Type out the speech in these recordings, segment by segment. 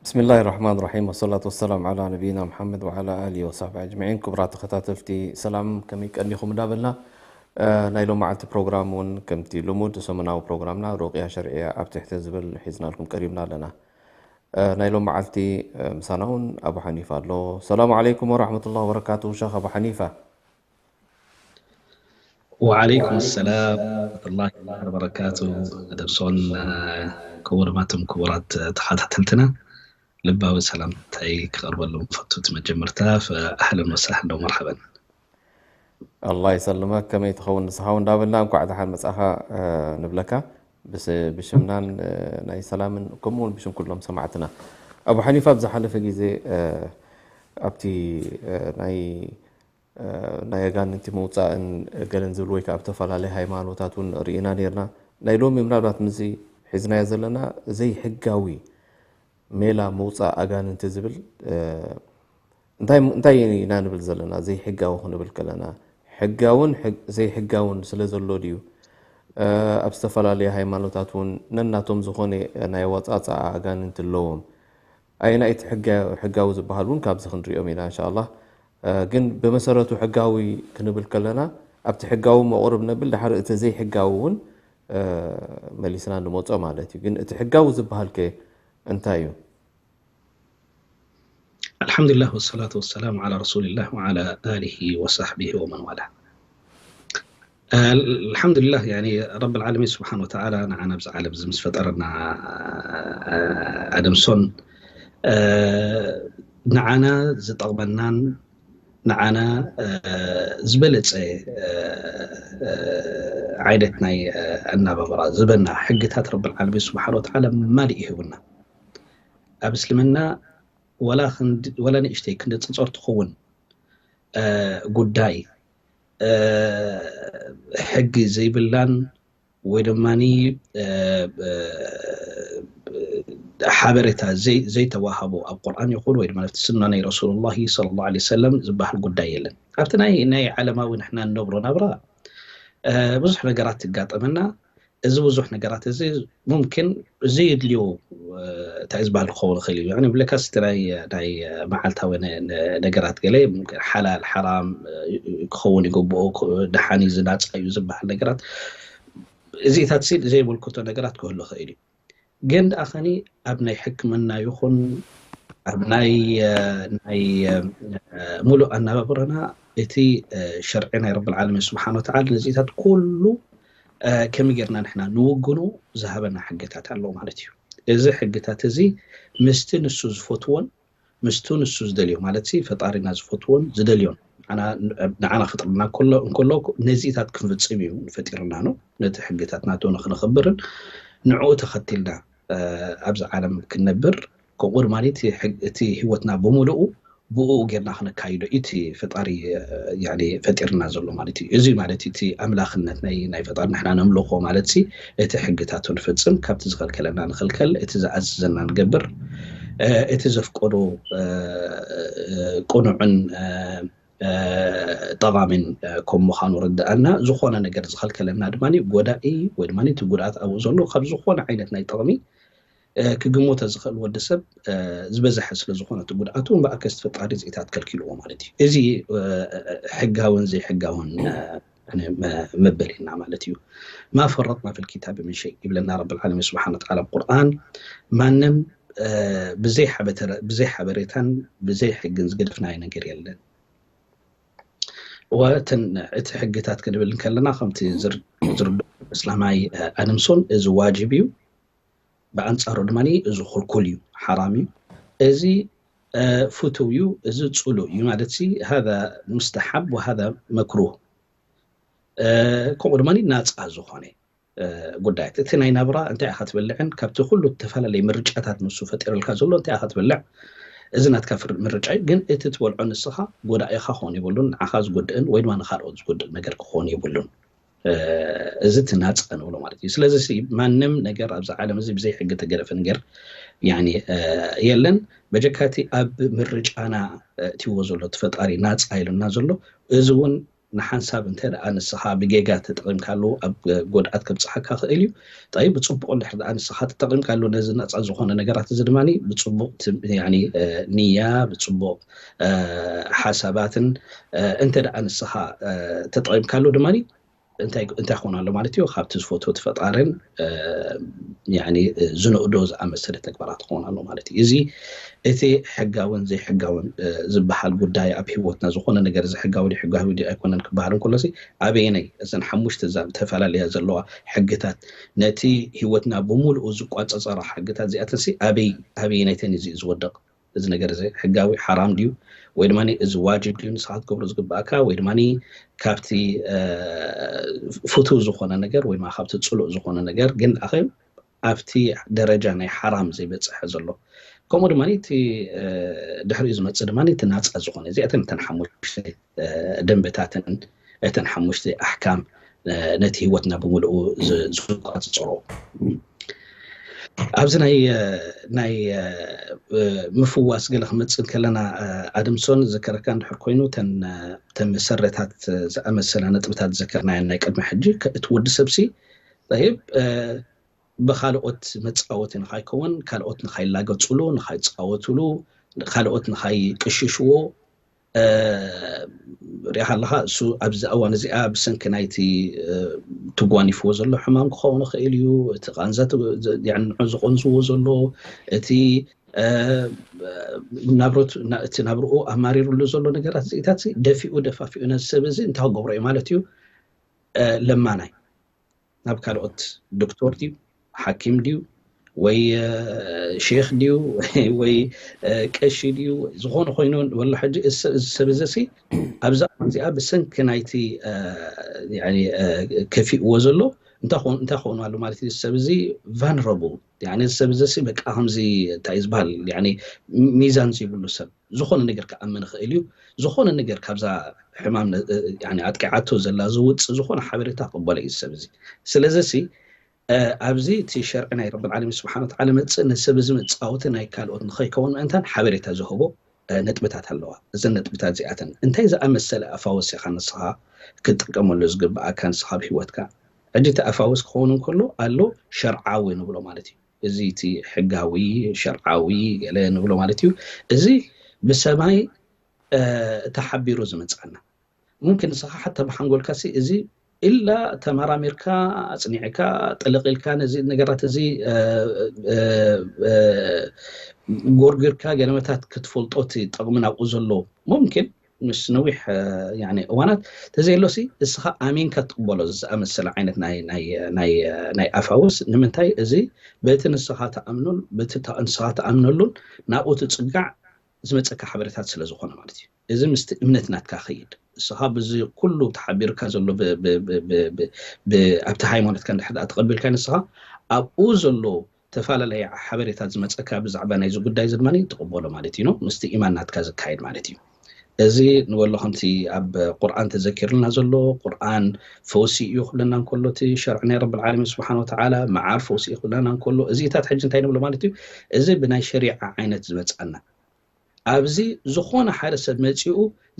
ብስሚላሂ ራሕማን ራሒም፣ ወሰላቱ ወሰላም ዓላ ነቢይና ሙሓመድ ወዓላ ኣሊሂ ወሳሕቢ ኣጅመዒን። ክቡራት ተኸታተልቲ ሰላም፣ ከመይ ቀኒኹም እንዳበልና፣ እ፣ ናይ ሎም መዓልቲ ፕሮግራም እውን ከምቲ ልሙድ ሰሙናዊ ፕሮግራምና ሩቅያ ሸርዕያ ኣብ ትሕቲ ዝብል ሒዝናልኩም ቀሪብና ኣለና። እ፣ ናይ ሎም መዓልቲ፣ እ፣ ምሳና እውን ኣቡ ሓኒፋ ኣሎ። ሰላሙ ዓለይኩም ወራሕመቱላሂ ወበረካቱ ሸኽ ኣቡ ሓኒፋ። ወዓለይኩም ሰላም ወረሕመቱላሂ ወበረካቱ። ደብሶን፣ እ፣ ክቡር ማትም ክቡራት ተኸታተልትና ልባዊ ሰላምታይ ክቐርበሎም ፈቱ። እቲ መጀመርታ ኣህለን ወሳህለን ወመርሓበን። ኣላህ ይሰልመክ፣ ከመይ ትኸውን ንስኻ እውን እንዳበልና እንኳዕ ደሓን መጻኻ፣ እ፣ ንብለካ ብስ-፣ ብሽምናን፣ እ፣ ናይ ሰላምን ከምኡ እውን ብሽም ኩሎም ሰማዕትና። ኣቡ ሓኒፋ ኣብ ዝሓለፈ ግዜ፣ እ፣ ኣብቲ፣ እ፣ ናይ፣ እ፣ ናይ ኣጋንንቲ ምውጻእን ገለን ዝብል ወይ ከዓ ኣብ ዝተፈላለየ ሃይማኖታት እውን ርኢና ነርና። ናይ ሎሚ ምናልባት ምስዚ ሒዝናዮ ዘለና ዘይሕጋዊ ሜላ ምውጻእ ኣጋንንቲ ዝብል፣ እ፣ እንታይ እንታይ ኢና ንብል ዘለና? ዘይሕጋዊ ክንብል ከለና ሕጋውን ሕግ-፣ ዘይሕጋውን ስለ ዘሎ ድዩ? እ፣ ኣብ ዝተፈላለዩ ሃይማኖታት እውን ነናቶም ዝኾነ ናይ ኣወጻጽኣ ኣጋንንቲ ኣለዎም። ኣየናይ እቲ ሕጋ-፣ ሕጋዊ ዝበሃል እውን ካብዚ ክንሪኦም ኢና እንሻኣላህ። እ፣ ግን ብመሰረቱ ሕጋዊ ክንብል ከለና ኣብቲ ሕጋዊ መቑርብ ነብል፣ ድሓር እቲ ዘይሕጋዊ እውን፣ እ፣ መሊስና ንመጾ ማለት እዩ። ግን እቲ ሕጋዊ ዝበሃል ከ እንታይ እዩ? ኣልሓምዱሊላህ ወሰላቱ ወሰላሙ ዓላ ረሱሊላህ ወዓላ ኣሊሂ ወሳሕቢሂ ወመን ዋላ። ኣልሓምዱሊላህ፣ ያኒ ረብል ዓለሚን ስብሓን ወተዓላ ንዓና ኣብዚ ዓለም እዚ ምስ ፈጠረና፣ ኣደምሶን፣ እ፣ ንዓና ዝጠቕመናን ንዓና፣ እ፣ ዝበለጸ፣ እ፣ እ፣ ዓይነት ናይ፣ እ፣ ኣናባብራ ዝበና ሕግታት ረብል ዓለሚን ስብሓን ወተዓላ ማሊእ ይህቡና። ኣብ እስልምና ወላ ክንድ-፣ ወላ ንእሽተይ ክንዲ ጸጸር ትኸውን፣ እ፣ ጉዳይ፣ እ፣ ሕጊ ዘይብላን ወይ ድማ፣ እ፣ እ፣ ሓበሬታ ዘይ-፣ ዘይተዋሃቦ ኣብ ቁርኣን ይኹን ወይ ድማ ኣብቲ ሱና ናይ ረሱሉላሂ ሰለላሁ ዐለይሂ ወሰለም ዝበሃል ጉዳይ የለን። ኣብቲ ናይ፣ ናይ ዓለማዊ ንሕና እንነብሮ ናብራ፣ እ፣ ብዙሕ ነገራት ትጋጠመና። እዚ ብዙሕ ነገራት እዚ ሙምኪን ዘየድልዮ፣ እ፣ እንታይ እዩ ዝበሃል ክኸውን ይኽእል እዩ። ያኒ ብለካስ እቲ ናይ፣ ናይ መዓልታዊ ነ-፣ ነ-፣ ነገራት ገለ ሙምኪን ሓላል፣ ሓራም፣ እ፣ ክኸውን ይግብኦ፣ ክ-፣ ደሓን እዩ፣ ዝናጻ እዩ ዝበሃል ነገራት፣ እዚታት ሲ ዘየመልክቶ ነገራት ክህሉ ይኽእል እዩ። ግን ደኣ ኸኒ ኣብ ናይ ሕክምና ይኹን ኣብ ናይ፣ እ፣ ናይ፣ እ፣ ሙሉእ ኣናባብራና እቲ፣ እ፣ ሸርዒ ናይ ረብል ዓለሚን ስብሓን ወተዓላ ነዚታት ኩሉ፣ እ፣ ከመይ ጌርና ንሕና ንውግኖ ዝሃበና ሕግታት ኣሎ ማለት እዩ። እዚ ሕግታት እዚ ምስቲ ንሱ ዝፈትዎን ምስቱ ንሱ ዝደልዮ ማለት ሲ ፈጣሪና ዝፈትዎን ዝደልዮን ንዓና፣ ንዓና ክፈጥረና እንከሎ፣ እንከሎ ነዚታት ክንፍጽም እዩ ፈጢርና ነው። ነቲ ሕግታት ናቱ ንክንኽብርን ንዕኡ ተኸቲልና፣ እ፣ ኣብዚ ዓለም ክንነብር፣ ከምኡ ድማ እቲ ሕግ-፣ እቲ ህይወትና ብምሉኡ ብኡ ጌርና ክነካይዶ እቲ ፈጣሪ፣ እ፣ ያኒ ፈጢርና ዘሎ ማለት እዩ። እዚ ማለት እቲ ኣምላኽነት ናይ፣ ናይ ፈጣሪ ንሕና ነምልኾ ማለት ሲ እቲ ሕግታቱ ንፍጽም፣ ካብቲ ዝኸልከለና ንኽልከል፣ እቲ ዝኣዘዘና ንገብር፣ እ፣ እቲ ዘፍቀዶ፣ እ፣ እ፣ ቅኑዕን፣ እ፣ እ፣ ጠቓሚን፣ እ፣ ከም ምዃኑ ርድኣና። ዝኾነ ነገር ዝኸልከለና ድማ ጎዳኢ ወይ ድማ እቲ ጉድኣት ኣብኡ ዘሎ ካብ ዝኾነ ዓይነት ናይ ጥቕሚ፣ እ፣ ክግምቶ ዝኽእል ወዲ ሰብ፣ እ፣ ዝበዝሐ ስለ ዝኾነ እቲ ጉድኣቱ እምበኣርከስ ፈጣሪ እዚታት ከልኪልዎ ማለት እዩ። እዚ፣ እ፣ ሕጋውን ዘይሕጋውን፣ እ፣ መ-፣ መበሊና ማለት እዩ። ማ ፈረጥና ፊል ኪታቢ ምን ሸይ ይብለና ረብል ዓለሚን ስብሓን ወተዓላ ኣብ ቁርኣን። ማንም፣ እ፣ ብዘይ ሓበተ-፣ ብዘይ ሓበሬታን ብዘይ ሕግን ዝገደፍናዮ ነገር የለን። ወተን እቲ ሕግታት ክንብል እንከለና ከምቲ ዝር-፣ ዝርድኦ እስላማይ፣ እ፣ ኣንምሶን እዚ ዋጅብ እዩ። ብኣንጻሩ ድማ እዚ ክልኩል እዩ፣ ሓራም እዩ። እዚ፣ እ፣ ፍቱው እዩ፣ እዚ ጽሉእ እዩ ማለት ሲ ሃዛ ሙስተሓብ ወሃዛ መክሩህ። እ፣ ከምኡ ድማ ናጻ ዝኾነ፣ እ፣ ጉዳያት። እቲ ናይ ናብራ እንታይ ኢኻ ትበልዕን ካብቲ ኩሉ እተፈላለየ ምርጫታት ንሱ ፈጢርልካ ዘሎ እንታይ ኢኻ ትበልዕ፣ እዚ ናትካ ፍር-፣ ምርጫ እዩ። ግን እቲ ትበልዖ ንስኻ ጎዳኢኻ ክኾን የብሉን፣ ንዓኻ ዝጎድእን ወይ ድማ ንኻልኦት ዝጎድእ ነገር ክኾን የብሉን። እዚ እቲ ናፃ ንብሎ ማለት እዩ። ስለዚ ማንም ነገር ኣብዚ ዓለም እዚ ብዘይ ሕጊ ተገደፈ ነገር የለን። በጀካቲ ኣብ ምርጫና እትዎ ዘሎ እቲ ፈጣሪ ናፃ ኢሉና ዘሎ፣ እዚ እውን ንሓንሳብ እንተ ደኣ ንስኻ ብጌጋ ተጠቒምካሉ ኣብ ጎድኣት ከብፅሓካ ክእል እዩ። ጠይ ብፅቡቕ እንድሕር ደኣ ንስኻ ተጠቒምካሉ ነዚ ናፃ ዝኾነ ነገራት እዚ ድማ ብፅቡቕ ንያ ብፅቡቕ ሓሳባትን እንተ ደኣ ንስኻ ተጠቒምካሉ ድማ እንታይ ክኾን ኣሎ ማለት እዩ? ካብቲ ዝፈትዎ ፈጣርን ዝንእዶ ዝኣመሰለ ተግባራት ክኾን ኣሎ ማለት እዩ። እዚ እቲ ሕጋውን ዘይሕጋውን ዝበሃል ጉዳይ ኣብ ህይወትና ዝኾነ ነገር እዚ ሕጋዊ ሕጋዊ ኣይኮነን ክበሃል እንከሎ ኣበየናይ እዘን ሓሙሽተ እዛ ዝተፈላለያ ዘለዋ ሕግታት ነቲ ህይወትና ብምሉኡ ዝቋፀፀራ ሕግታት እዚኣተን ኣበይ ኣበየናይተን እዚ ዝወደቕ እዚ ነገር እዚ ሕጋዊ ሓራም ድዩ ወይ ድማ እዚ ዋጅብ ድዩ ንስኻ ክትገብሮ ዝግባእካ ወይ ድማ ካብቲ ፍቱው ዝኾነ ነገር ወይ ካብቲ ፅሉእ ዝኾነ ነገር ግን ኣኸ ኣብቲ ደረጃ ናይ ሓራም ዘይበፅሐ ዘሎ ከምኡ ድማ እቲ ድሕሪኡ ዝመፅእ ድማ እቲ ናፃ ዝኾነ እዚኣተን እተን ሓሙሽተ ደንበታትን እተን ሓሙሽተ ኣሕካም ነቲ ህይወትና ብምልኡ ዝቋፅፅሮ ኣብዚ ናይ ናይ ምፍዋስ ገለ ክመፅእ ከለና ኣድምሶን ዝከረካ እንድሕር ኮይኑ ተን መሰረታት ዝኣመሰላ ነጥብታት ዝዘከርናየን ናይ ቅድሚ ሕጂ እቲ ወዲ ሰብሲ ይብ ብካልኦት መፃወቲ ንካይከውን ካልኦት ንካይላገፅሉ ንካይፃወትሉ ካልኦት ንካይቅሽሽዎ ሪኢኻ ኣለኻ እሱ ኣብዚ እዋን እዚኣ ብሰንኪ ናይቲ ትጓኒፍዎ ዘሎ ሕማም ክኸውን ይኽእል እዩ። እቲ ቃንዛ ንዑ ዝቆንዝዎ ዘሎ እቲ ናብሮት እቲ ናብርኡ ኣማሪሩሉ ዘሎ ነገራት እዚኢታት ደፊኡ ደፋፊኡ ነዚ ሰብ እዚ እንታይ ክገብሮ እዩ ማለት እዩ። ለማናይ ናብ ካልኦት ዶክተር ድዩ ሓኪም ድዩ ወይ ሼክ ድዩ ወይ ቀሺ ድዩ ዝኾነ ኮይኑ ወላ ሕጂ እዚ ሰብ እዚ ሲ ኣብዛ እዚኣ ብሰንኪ ናይቲ ከፊእዎ ዘሎ እንታይ ክኾኑ ኣሎ ማለት እዩ። ሰብ እዚ vulnerable እዚ ሰብ እዚ በቃ ከምዚ እንታይ ዝበሃል ሚዛን ዘይብሉ ሰብ ዝኾነ ነገር ክኣምን ይኽእል እዩ። ዝኾነ ነገር ካብዛ ሕማም ኣጥቂዓቶ ዘላ ዝውፅእ ዝኾነ ሓበሬታ ክቕበሎ እዩ ሰብ እዚ። ስለዚ ሲ ኣብዚ እቲ ሸርዒ ናይ ረብል ዓለሚን ስብሓን ወተዓላ መፅእ ንሰብ እዚ መፃወቲ ናይ ካልኦት ንኸይከውን ምእንታን ሓበሬታ ዝህቦ ነጥብታት ኣለዋ። እዘን ነጥብታት እዚኣተን እንታይ ዝኣመሰለ ኣፋወስ ኢኻ ንስኻ ክትጥቀመሉ ዝግብኣካ ንስኻ ኣብ ሂወትካ ሕጂ እቲ ኣፋወስ ክኸውን እንከሎ ኣሎ ሸርዓዊ ንብሎ ማለት እዩ። እዚ እቲ ሕጋዊ ሸርዓዊ ገለ ንብሎ ማለት እዩ። እዚ ብሰማይ ተሓቢሩ ዝመፅኣና ሙምኪን ንስኻ ሓታ ብሓንጎልካ እዚ ኢላ ተመራሚርካ ኣፅኒዕካ ጠለቂልካ ነዚ ነገራት እዚ ጎርጊርካ ገለመታት ክትፈልጦ እቲ ጠቕሚ ናብኡ ዘሎ ሙምኪን ምስ ነዊሕ እዋናት ተዘየሎሲ እስኻ ኣሚንካ ትቅበሎ ዝኣመሰለ ዓይነት ናይ ኣፋውስ ንምንታይ እዚ በቲ ንስኻ ትኣምኖን በቲ ንስኻ ትኣምነሉን ናብኡ ትፅጋዕ ዝመፀካ ሓበሬታት ስለ ዝኾነ ማለት እዩ። እዚ ምስቲ እምነት ናትካ ኸይድ እስኻ ብዚ ኩሉ ተሓቢርካ ዘሎ ኣብቲ ሃይማኖትካ እንድሕር ተቐቢልካ ንስኻ ኣብኡ ዘሎ ተፈላለየ ሓበሬታት ዝመፀካ ብዛዕባ ናይዚ ጉዳይ እዚ ድማ ትቕበሎ ማለት እዩ። ምስቲ ኢማን ናትካ ዝካየድ ማለት እዩ። እዚ ንበሎ ከምቲ ኣብ ቁርኣን ተዘኪርልና ዘሎ ቁርኣን ፈውሲ እዩ ክብለና እንከሎ እቲ ሸርዒ ናይ ረብል ዓለሚን ስብሓን ወተዓላ መዓር ፈውሲ እዩ ክብለና እንከሎ እዚታት ሕጂ እንታይ ንብሎ ማለት እዩ። እዚ ብናይ ሸሪዓ ዓይነት ዝመፅኣና ኣብዚ ዝኾነ ሓደ ሰብ መፂኡ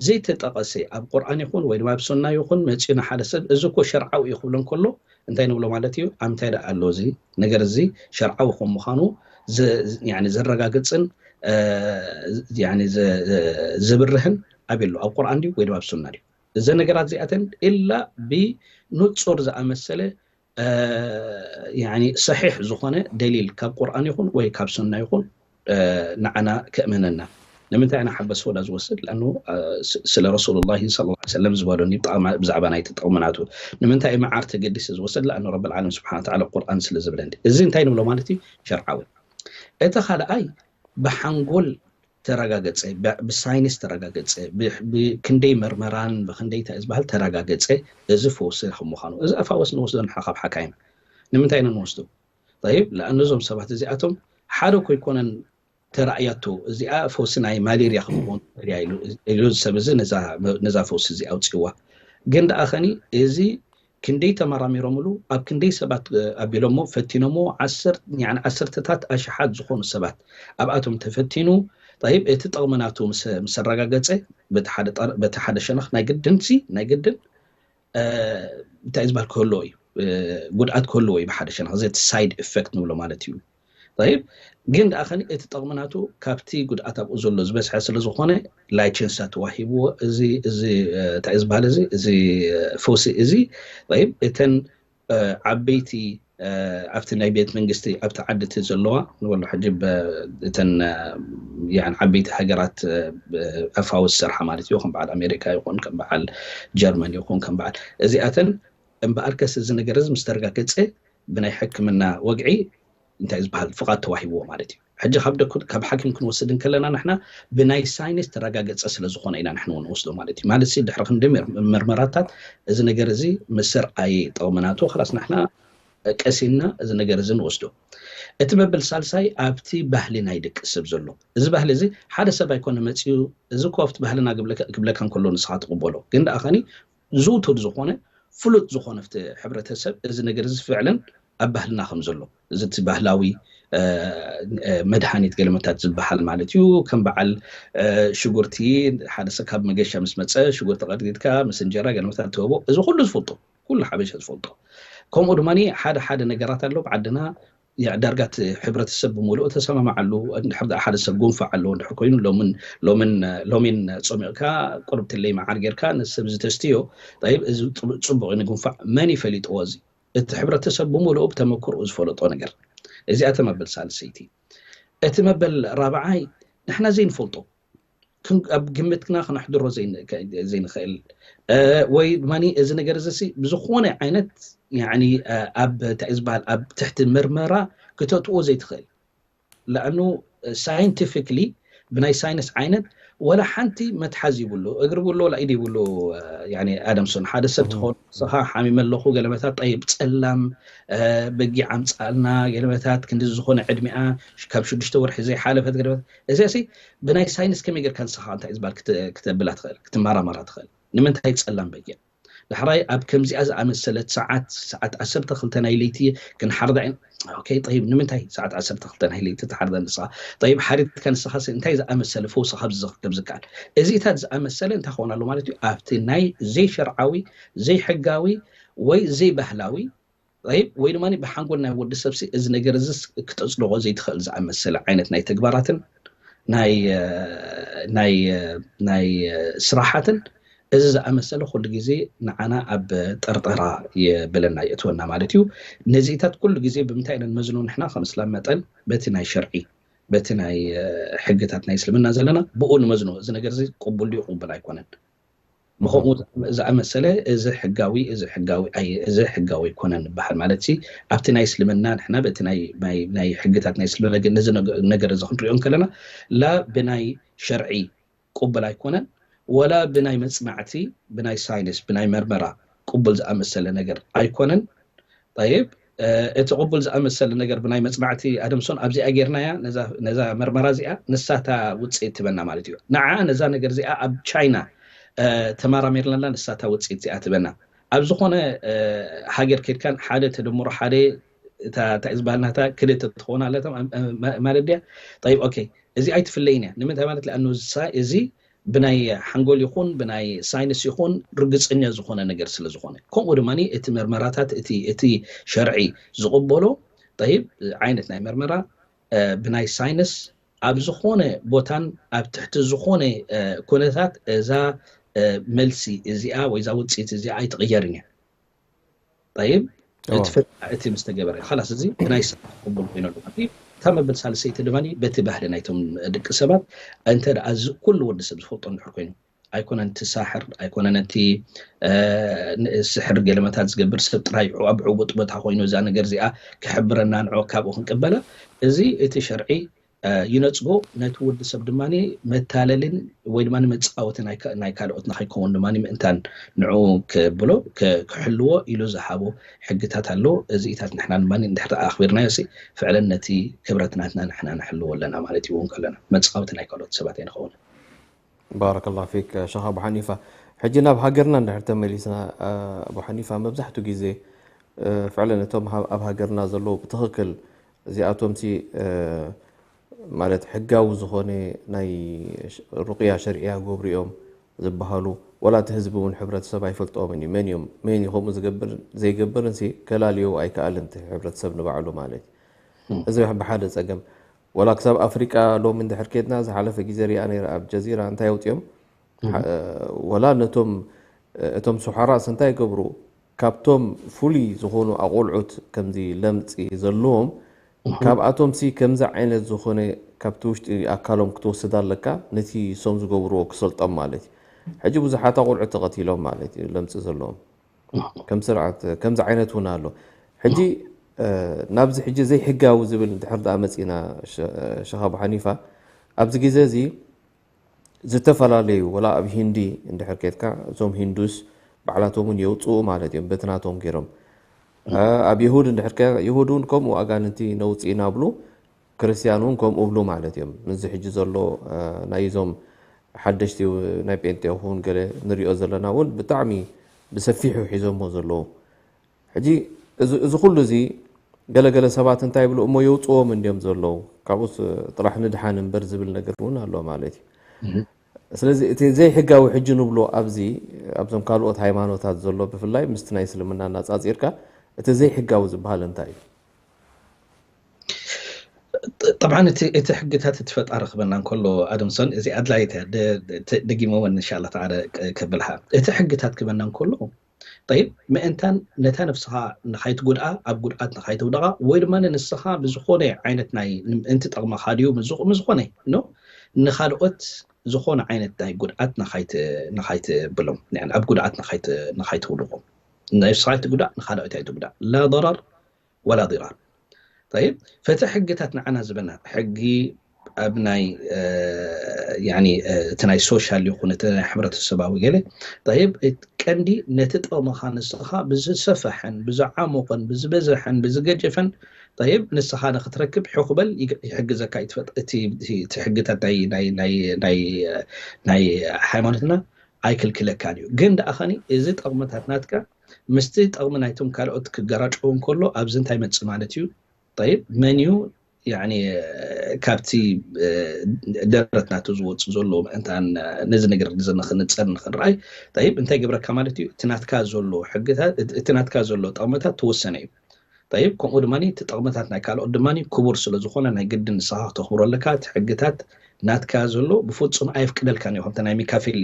ዘይተጠቐሰ ኣብ ቁርኣን ይኹን ወይ ድማ ኣብ ሱና ይኹን መፂኡ ንሓደ ሰብ እዚ እኮ ሸርዓዊ እዩ ክብሎ እንከሎ እንታይ ንብሎ ማለት እዩ? ኣብ ምንታይ ደኣ ኣሎ እዚ ነገር እዚ ሸርዓዊ ከም ምዃኑ ዘረጋግፅን ዝብርህን ኣበይ ኣሎ? ኣብ ቁርኣን ድዩ ወይ ድማ ኣብ ሱና ድዩ? እዘን ነገራት እዚኣተን ኢላ ብንፁር ዝኣመሰለ ሰሒሕ ዝኾነ ደሊል ካብ ቁርኣን ይኹን ወይ ካብ ሱና ይኹን ንዓና ከእመነና ንምንታይ ኢና ሓበስ ወዳ ዝወስድ ኣ ስለ ረሱሉላ ለ ሰለም ዝበሉኒ ብዛዕባ ናይቲ ጥቕምናቱ ንምንታይ መዓር ተገዲሰ ዝወስድ ኣ ረብልዓለም ስብሓ ቁርኣን ስለ ዝብለኒ እዚ እንታይ ንብሎ ማለት እዩ ሸርዓዊ እቲ ካልኣይ ብሓንጎል ተረጋገፀ ብሳይንስ ተረጋገፀ ብክንደይ መርመራን ብክንደይ እንታይ ዝበሃል ተረጋገፀ እዚ ፈውሲ ከም ምዃኑ እዚ ኣፋወስ ንወስዶ ንሓ ካብ ሓካይም ንምንታይ ኢና ንወስዶ ይብ ለኣነዞም ሰባት እዚኣቶም ሓደ ኮይኮነን ተራእያቶ እዚኣ ፈውሲ ናይ ማሌርያ ክኸውን ያ ኢሉ ሰብ እዚ ነዛ ፈውሲ እዚ ኣውፅእዋ ግን ደኣ ኸኒ እዚ ክንደይ ተመራሚሮምሉ፣ ኣብ ክንደይ ሰባት ኣቢሎሞ ፈቲኖሞ፣ ዓሰርተታት ኣሽሓት ዝኾኑ ሰባት ኣብኣቶም ተፈቲኑ። ጠይብ፣ እቲ ጥቕሚ ናቱ ምስ ኣረጋገፀ፣ በቲ ሓደ ሸነኽ ናይ ግድን ሲ ናይ ግድን እንታይ ዝበሃል ክህልዎ እዩ፣ ጉድኣት ክህልዎ እዩ። ብሓደ ሸነኽ እዚ ሳይድ ኢፌክት ንብሎ ማለት እዩ። ይብ ግን ደኣ ኸኒ እቲ ጠቕሚ ናቱ ካብቲ ጉድኣት ኣብኡ ዘሎ ዝበዝሐ ስለ ዝኾነ፣ ላይቸንሳ ተዋሂብዎ። እዚ እዚ እንታይ ዝበሃል እዚ እዚ ፈውሲ እዚ ይብ እተን ዓበይቲ ኣብቲ ናይ ቤት መንግስቲ ኣብቲ ዓዲ እቲ ዘለዋ ንበሎ ሕጂ እተን ዓበይቲ ሃገራት ኣፋዊ ዝሰርሓ ማለት እዩ፣ ከም በዓል ኣሜሪካ ይኹን ከም በዓል ጀርመን ይኹን ከም በዓል እዚኣተን እምበኣርከስ እዚ ነገር እዚ ምስ ተረጋገፀ ብናይ ሕክምና ወግዒ እንታይ ዝበሃል ፍቓድ ተዋሂብዎ ማለት እዩ። ሕጂ ካብ ደኩ ካብ ሓኪም ክንወስድ እንከለና ንሕና ብናይ ሳይንስ ተረጋገፀ ስለ ዝኾነ ኢና ንሕና ንወስዶ ማለት እዩ። ማለት ድሕሪ ክንዲ ምርመራታት እዚ ነገር እዚ ምስ ርኣየ ጠቕሚ ናቱ ክላስ ንሕና ቀሲና እዚ ነገር እዚ ንወስዶ። እቲ መበል ሳልሳይ ኣብቲ ባህሊ ናይ ደቂ ሰብ ዘሎ እዚ ባህሊ እዚ ሓደ ሰብ ኣይኮነ መፅኡ እዚ ኮፍቲ ባህልና ክብለካ እንከሎ ንስኻ ትቕበሎ ግን ደኣ ኸኒ ዝውቱር ዝኾነ ፍሉጥ ዝኾነ ፍቲ ሕብረተሰብ እዚ ነገር እዚ ፍዕለን ኣብ ባህልና ከም ዘሎ እዚ እቲ ባህላዊ መድሃኒት ገለመታት ዝበሃል ማለት እዩ። ከም በዓል ሽጉርቲ ሓደ ሰብ ካብ መገሻ ምስ መፀ ሽጉርቲ ቀድጊድካ ምስ እንጀራ ገለመታት ትህቦ እዚ ኩሉ ዝፈልጦ ኩሉ ሓበሻ ዝፈልጦ። ከምኡ ድማ ሓደ ሓደ ነገራት ኣሎ ብዓድና ዳርጋ እቲ ሕብረተሰብ ብምሉኡ ተሰማማዓሉ። እንድሕር ደኣ ሓደ ሰብ ጉንፋዕ ኣለዎ እንድሕር ኮይኑ ሎምን ሎምን ሎሚን ጾሚቕካ ቁርብትለይ መዓር ጌርካ ነቲ ሰብ ዝተስትዮ ጠይብ እዚ ጽቡቕ እዩ ንጉንፋዕ መን ይፈሊጥዎ እዚ እቲ ሕብረተሰብ ብምሉኡ ብተመክርኡ ዝፈለጦ ነገር እዚኣቶም መበል ሳልሰይቲ እቲ መበል ራብዓይ ንሕና ዘይንፈልጦ ኣብ ግምትና ክነሕድሮ ዘይንኽእል ወይ ድማ እዚ ነገር እዚ ብዝኾነ ዓይነት ኣብ እንታይ ዝበሃል ኣብ ትሕቲ ምርመራ ክተእትዎ ዘይትኽእል ለኣኑ ሳይንቲፊክሊ ብናይ ሳይንስ ዓይነት ወላ ሓንቲ መትሓዝ ይብሉ እግሪ ብሉ ወላ ኢድ ይብሉ ኣደምሶን ሓደ ሰብ ትኾኑ ንስኻ ሓሚመ ኣለኹ ገለመታት ጠይብ ፀላም በጊዕ ኣምፃልና ገለመታት ክንዲ ዝኾነ ዕድሚኣ ካብ ሽዱሽተ ወርሒ ዘይሓለፈት ገለመታት እዚ ሲ ብናይ ሳይንስ ከመይ ጌርካ ንስኻ እንታይ ዝበሃል ክተብላ ትኽእል ክትመራመራ ትኽእል ንምንታይ ፀላም በጊዕ ዳሕራይ ኣብ ከምዚኣ ዝኣመሰለት ሰዓት ሰዓት ዓሰርተ ክልተ ናይ ለይቲ ክንሓርዳ ኢና ኦኬ ጠይብ ንምንታይ ሰዓት ዓሰርተ ክልተ ናይ ለይቲ ትሓርዳ ንስኻ ጠይብ ሓሪድካ ንስኻ እንታይ ዝኣመሰለ ፈውሲ ካብ ዝኽከብ ዝከኣል እዚታት ዝኣመሰለ እንታይ ክኾን ኣሎ ማለት እዩ ኣብቲ ናይ ዘይሸርዓዊ ዘይሕጋዊ ወይ ዘይባህላዊ ይብ ወይ ድማ ብሓንጎል ናይ ወዲ ሰብሲ እዚ ነገር እዚ ክተፅድቆ ዘይትኽእል ዝኣመሰለ ዓይነት ናይ ተግባራትን ናይ ናይ ናይ ስራሓትን እዚ ዝኣመሰለ ኩሉ ግዜ ንዓና ኣብ ጠርጠራ የብለና የእትወና ማለት እዩ። ነዚኢታት ኩሉ ግዜ ብምንታይ ኢና ንመዝኖ ንሕና ከም እስላም መጠን በቲ ናይ ሸርዒ በቲ ናይ ሕግታት ናይ እስልምና ዘለና ብኡ ንመዝኖ እዚ ነገር እዚ ቅቡል ድዩ ቅቡል ኣይኮነን። ብከምኡ ዝኣመሰለ እዚ ሕጋዊ እዚ ሕጋዊ ኣይ እዚ ሕጋዊ ኣይኮነን ንበሃል ማለት ሲ ኣብቲ ናይ እስልምና ንሕና በቲ ናይ ናይ ናይ ሕግታት ናይ እስልምና ግን ነዚ ነገ- ነገር እዚ ክንሪኦ እንከለና ላ ብናይ ሸርዒ ቅቡል ኣይኮነን ወላ ብናይ መጽናዕቲ ብናይ ሳይንስ ብናይ መርመራ ቅቡል ዝኣመሰለ ነገር ኣይኮነን። ጠይብ እቲ ቅቡል ዝኣመሰለ ነገር ብናይ መፅናዕቲ ኣደምሶን ኣብዚኣ ጌርናያ ነዛ መርመራ እዚኣ ንሳታ ውፅኢት ትበና ማለት እዩ። ንዓ ነዛ ነገር እዚኣ ኣብ ቻይና ተመራሚርናላ ንሳታ ውፅኢት እዚኣ ትበና። ኣብ ዝኾነ ሃገር ከድካን ሓደ ተደምሮ ሓደ እንታይ ዝበሃል ናታ ክልተ ትኸውን ኣለታ ማለት ድያ? ጠይብ ኦኬ፣ እዚ ኣይትፍለይን እያ። ንምንታይ ማለት ለኣኑ እዚ ብናይ ሓንጎል ይኹን ብናይ ሳይንስ ይኹን ርግፀኛ ዝኾነ ነገር ስለ ዝኾነ፣ ከምኡ ድማ እቲ መርመራታት እቲ እቲ ሸርዒ ዝቕበሎ ጠይብ ዓይነት ናይ መርመራ ብናይ ሳይንስ ኣብ ዝኾነ ቦታን ኣብ ትሕቲ ዝኾነ ኩነታት እዛ መልሲ እዚኣ ወይ እዛ ውፅኢት እዚኣ ኣይትቕየርን እያ። ጠይብ እቲ ፈተና እቲ ምስ ተገበረ ኻላስ እዚ ብናይ ስራሕ ቅቡል ኮይነሉ ማለት እዩ። እታ መበል ሳልሰይቲ ድማ በቲ ባህሊ ናይቶም ደቂ ሰባት እንተ ደኣ እዚ ኩሉ ወዲ ሰብ ዝፈልጦ እንድሕር ኮይኑ ኣይኮነን እቲ ሳሕር ኣይኮነን እቲ ስሕር ገለመታት ዝገብር ሰብ ጥራይ ኣብ ዕቡጥ ቦታ ኮይኑ እዛ ነገር እዚኣ ክሕብረና ንዖ ካብኡ ክንቅበላ እዚ እቲ ሸርዒ ይነፅጎ ነቲ ወዲ ሰብ ድማ መታለልን ወይ ድማ መፃወቲ ናይ ካልኦት ንኸይከውን ድማ ምእንታን ንዑ ክብሎ ክሕልዎ ኢሉ ዝሃቦ ሕግታት ኣሎ። እዚኢታት ንሕና ድማ እንድሕር ኣኽቢርናዮ ሲ ፍዕለን ነቲ ክብረት ናትና ንሕና ንሕልዎ ኣለና ማለት እዩ። እውን ከለና መፃወቲ ናይ ካልኦት ሰባት ኣይንኸውን። ባረከላሁ ፊክ ሸኽ ኣቡ ሓኒፋ። ሕጂ ናብ ሃገርና እንድሕር ተመሊስና፣ እ፣ ኣቡ ሓኒፋ፣ መብዛሕትኡ ግዜ፣ እ፣ ፍዕለን እቶም ሃ-፣ ኣብ ሃገርና ዘለዉ ብትኽክል እዚኣቶምሲ፣ እ፣ ማለት ሕጋዊ ዝኾነ ናይ ሽ-፣ ሩቅያ ሸርዕያ ገብሩ እዮም ዝበሃሉ፣ ወላ እቲ ህዝቢ እውን ሕብረተሰብ ኣይፈልጦምን እዩ። መን እዮም፣ መን እዩ ከምኡ ዝገብር ዘይገብርን ሲ ከላልዮ ኣይከኣልን፣ እቲ ሕብረተሰብ ንባዕሉ ማለት እዩ። እዚ ብሓደ ጸገም። ወላ ክሳብ ኣፍሪቃ ሎሚ እንድሕር ኬድና፣ ዝሓለፈ ግዜ ሪኣ ነይረ ኣብ ጀዚራ እንታይ ኣውፅኦም። ሓ-፣ ወላ ነቶም፣ እቶም ሱሓራስ እንታይ ይገብሩ? ካብቶም ፍሉይ ዝኾኑ ኣቆልዑት ከምዚ ለምፂ ዘለዎም፣ ካብኣቶም ሲ ከምዚ ዓይነት ዝኾነ ካብቲ ውሽጢ ኣካሎም ክትወስድ ኣለካ፣ ነቲ ሶም ዝገብርዎ ክሰልጦም ማለት እዩ። ሕጂ ብዙሓት ኣቆልዑት ተቐቲሎም ማለት እዩ፣ ለምፂ ዘለዎም። ከም ስርዓት፣ ከምዚ ዓይነት እውን ኣሎ። ሕጂ፣ እ፣ ናብዚ ሕጂ ዘይሕጋዊ ዝብል እንድሕር ደኣ መፂና፣ ሸ-፣ ሸኽ ኣቡ ሓኒፋ፣ ኣብዚ ግዜ እዚ ዝተፈላለዩ፣ ወላ ኣብ ሂንዲ እንድሕር ኬድካ፣ እዞም ሂንዱስ ባዕላቶም እውን የውፅኡ ማለት እዮም፣ በቲ ናቶም ገይሮም። እ፣ ኣብ ይሁድ እንድሕር ከ-፣ ይሁድ እውን ከምኡ ኣጋንንቲ ነውፅእ እናብሉ፣ ክርስትያን እውን ከምኡ እብሉ ማለት እዮም። ምስዚ ሕጂ ዘሎ፣ እ፣ ናይዞም ሓደሽቲ ናይ ጴንጤ ይኹን ገለ ንሪኦ ዘለና እውን ብጣዕሚ ብሰፊሑ ሒዞሞ ዘለዉ። ሕጂ እዚ፣ እዚ ኩሉ እዚ ገለገለ ሰባት እንታይ ይብሉ እሞ የውፅዎም እንዲዮም ዘለዉ፣ ካብኡስ ጥራሕ ንድሓን እምበር ዝብል ነገር እውን ኣሎ ማለት እዩ። ስለዚ እቲ ዘይሕጋዊ ሕጂ ንብሎ ኣብዚ፣ ኣብዞም ካልኦት ሃይማኖታት ዘሎ ብፍላይ ምስቲ ናይ እስልምና እናፃፂርካ እቲ ዘይሕጋዊ ዝበሃል እንታይ እዩ? ጠብዓን እቲ፣ እቲ ሕግታት እቲ ፈጣሪ ክበና እንከሎ፣ ኣደምሶን፣ እዚ ኣድላይት እያ፣ ደ-፣ ደ-፣ ደጊመ እውን እንሻላ ተዓለ ክ-፣ ከብልሃ። እቲ ሕግታት ክበና እንከሎ፣ ጠይብ፣ ምእንታን ነታ ነፍስኻ ንኻይትጉድኣ፣ ኣብ ጉድኣት ንኻይትውደቓ፣ ወይ ድማ ንስኻ ብዝኾነ ዓይነት ናይ ምእንቲ ጠቕመኻ ድዩ፣ ምዝ-፣ ምዝኾነ፣ ኖ፣ ንኻልኦት ዝኾነ ዓይነት ናይ ጉድኣት ንኻይት-፣ ንኻይትብሎም፣ ንያን ኣብ ጉድኣት ንኻይት-፣ ንኻይትውድቖም። ነፍስኻ ኣይትጉዳእ፣ ንኻልኦት ኣይትጉዳእ። ላ ضرر ولا ضرار። طيب፣ ፈቲ ሕግታት ንዓና ዝበና ሕጊ ኣብ ናይ፣ እ፣ ያኒ፣ እ፣ እቲ ናይ ሶሻል ይኹን እቲ ናይ ሕብረተሰባዊ ገለ፣ طيب፣ እቲ ቀንዲ ነቲ ጥቕምኻ ንስኻ ብዝሰፈሐን ብዝዓሞቐን ብዝበዘሐን ብዝገጀፈን፣ طيب፣ ንስኻ ንኽትረክብ ሕኹበል ይግ-፣ ይሕግዘካ እዩ። ትፈጥ-፣ እቲ፣ እቲ፣ እቲ ሕግታት ናይ፣ ናይ፣ ናይ፣ ናይ፣ ናይ ሃይማኖትና ኣይክልክለካን እዩ። ግን ደኣ ኸኒ እዚ ጥቕምታት ናትካ ምስቲ ጠቕሚ ናይቶም ካልኦት ክገራጨው እንከሎ ኣብዚ እንታይ ይመጽእ ማለት እዩ? ጠይብ፣ መን እዩ ያኒ ካብቲ፣ እ፣ ደረት ናቱ ዝወጽእ ዘሎ ምእንታን ነዚ ነገር እዚ ንኽንጸር ንኽንረኣይ፣ ጠይብ፣ እንታይ ይገብረካ ማለት እዩ? እቲ ናትካ ዘሎ ሕግታት፣ እቲ ናትካ ዘሎ ጠቕምታት ትወሰነ እዩ። ጠይብ፣ ከምኡ ድማ እቲ ጠቕምታት ናይ ካልኦት ድማ ክቡር ስለ ዝኾነ ናይ ግድን ንስኻ ክተኽብሮ ኣለካ። እቲ ሕግታት ናትካ ዘሎ ብፍጹም ኣየፍቅደልካን እዩ። ከምቲ ናይ ሚካፌሊ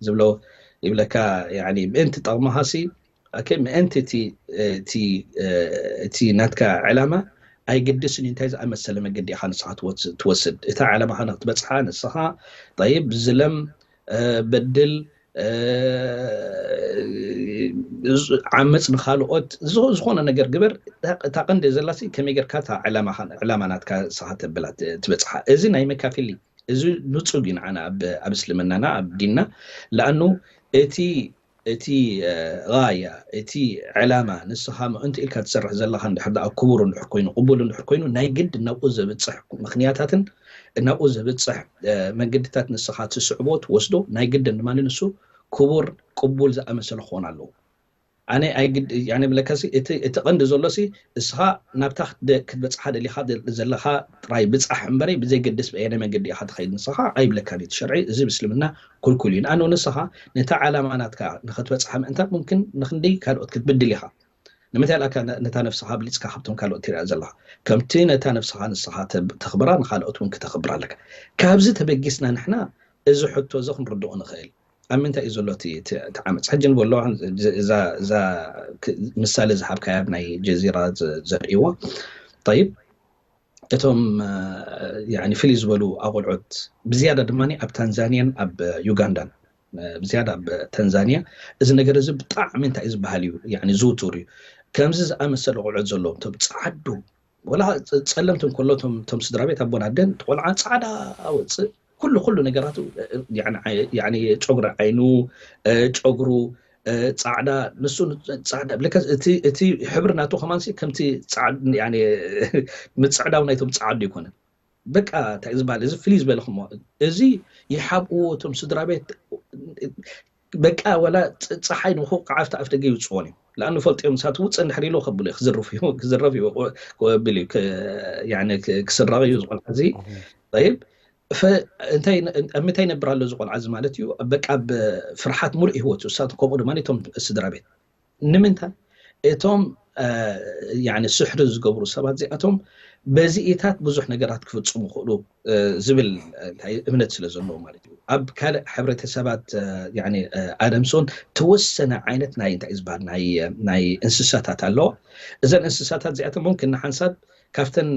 ዝብሎ ይብለካ፣ ያኒ ምእንቲ ጠቕምኻሲ፣ ኦኬ፣ ምእንቲ እቲ፣ እቲ፣ እቲ ናትካ ዕላማ ኣይግድስን እዩ እንታይ ዝኣመሰለ መገዲ ኢኻ ንስኻ ትወስ-፣ ትወስድ። እታ ዕላማኻ ንክትበጽሓ ንስኻ፣ ጠይብ፣ ዝለም፣ እ፣ በድል፣ እ፣ ዝ-፣ ዓመፅ ንኻልኦት፣ ዝ-፣ ዝኾነ ነገር ግበር። እታ፣ እታ ቀንዲ ዘላሲ ከመይ ጌርካ እታ ዕላማኻ፣ ዕላማ ናትካ ንስኻ ተብላ ት-፣ ትበጽሓ። እዚ ናይ መካፊሊ፣ እዚ ንጹግ እዩ ንዓና ኣብ፣ ኣብ እስልምናና፣ ኣብ ዲንና። ለኣኑ እቲ፣ እቲ፣ እ፣ ጋያ፣ እቲ ዕላማ ንስኻ ምእንቲ ኢልካ ትሰርሕ ዘለኻ እንድሕር ደኣ ክቡር እንድሕር ኮይኑ፣ ቅቡል እንድሕር ኮይኑ፣ ናይ ግድ ናብኡ ዘብጽሕ ምኽንያታትን ናብኡ ዘብጽሕ፣ እ፣ መገድታት ንስኻ ትስዕቦ፣ ትወስዶ፣ ናይ ግድን ድማ ንሱ ክቡር፣ ቅቡል ዝኣመሰለ ክኾን ኣለዎ። ኣነ ኣይግድ-፣ ያኔ ብለካሲ እቲ፣ እቲ ቀንዲ ዘሎሲ እስኻ ናብታ ክትደ-፣ ክትበጽሓ ደሊኻ ደ-፣ ዘለኻ ጥራይ ብጻሕ እምበረይ ብዘይገድስ በየናይ መገዲ ኢኻ ትኸይድ ንስኻ ኣይብለካን እዩ እቲ ሸርዒ። እዚ ብእስልምና ኩልኩል እዩ። ንኣኑ ንስኻ ነታ ዓላማ ናትካ ንኽትበጽሓ ምእንታን ሙምክን ንኽንደይ ካልኦት ክትብድል ኢኻ። ንምንታይ ኢልካ ነ-፣ ነታ ነፍስኻ ኣብሊጽካ ካብቶም ካልኦት ትሪኣ ዘለኻ? ከምቲ ነታ ነፍስኻ ንስኻ ተብ-፣ ተኽብራ ንኻልኦት እውን ክተኽብራ ኣለካ። ካብዚ ተበጊስና ንሕና እዚ ሕቶ እዚ ክንርድኦ ንኽእል። ኣብ ምንታይ እዩ ዘሎ እቲ፣ እቲ፣ እቲ ዓመፅ? ሕጂ ንበሎ እዛ፣ እዛ ክ-፣ ምሳሌ ዝሃብካያ ኣብ ናይ ጀዚራ ዘ-፣ ዘርእይዎ። ጠይብ፣ እቶም፣ እ፣ ያኒ ፍልይ ዝበሉ ኣቆልዑት ብዝያዳ ድማ ኣብ ታንዛንያን ኣብ ዩጋንዳን፣ እ፣ ብዝያዳ ኣብ ታንዛንያ እዚ ነገር እዚ ብጣዕሚ እንታይ እዩ ዝበሃል እዩ፣ ያኒ ዝውቱር እዩ። ከምዚ ዝኣመሰለ ቆልዑት ዘለዎም፣ እቶም ጻዓዱ፣ ወላ ጸ-፣ ጸለምቲ እንከሎ፣ እቶም፣ እቶም ስድራ ቤት ኣቦን ኣደን፣ እቲ ቆልዓ ጻዕዳ ኣወጽእ፣ ኩሉ፣ ኩሉ ነገራቱ፣ እ፣ ያኒ ዓይ-፣ ያኒ ጨጉሪ ዓይኑ፣ እ፣ ጨጉሩ፣ እ፣ ጻዕዳ፣ ንሱ ን-፣ ጻዕዳ፣ ብለካ እቲ፣ እቲ ሕብሪ ናቱ ከማንሲ ከምቲ ጻዕድ-፣ ያኒ ምጽዕዳው ናይቶም ጻዓዱ ኣይኮነን። በቃ፣ እንታይ እዩ ዝበሃል? እዚ ፍልይ ዝበለ ክሞ-፣ እዚ ይሓብእዎ እቶም ስድራ ቤት፣ በቃ ወላ ፅ- ፀሓይ ንክውቃዓ ኣብቲ ኣፍ ደገ ይውፅዎን እዩ። ለኣኑ ፈልጥዮም ንሳት ውፅእ እንድሕር ኢሎ ከብሉ ክዝርፍ እዩ ክዝረፍ እዩ ክብል እዩ ክ- ያኒ ክ- ክስረቕ እዩ ዝቆልዓ እዚ። ጠይብ ፈ- እንታይ ን- ኣብ ምንታይ ይነብር ኣሎ እዚ ቆልዓ እዚ ማለት እዩ? በቃ ብፍርሓት ሙሉእ ህይወት እዩ። እሳት ከምኡ ድማ እቶም ስድራ ቤት ንምንታይ እቶም ያኒ ስሕሪ ዝገብሩ ሰባት እዚኣቶም በዚኢታት ብዙሕ ነገራት ክፍፅሙ ይኽእሉ ዝብል እንታይ እምነት ስለ ዘለዎ ማለት እዩ። ኣብ ካልእ ሕብረተሰባት ኣደምሶን ተወሰነ ዓይነት ናይ እንታይ ዝበሃል ናይ እንስሳታት ኣለዋ። እዘን እንስሳታት እዚኣቶም ሙምክን ንሓንሳብ ካብተን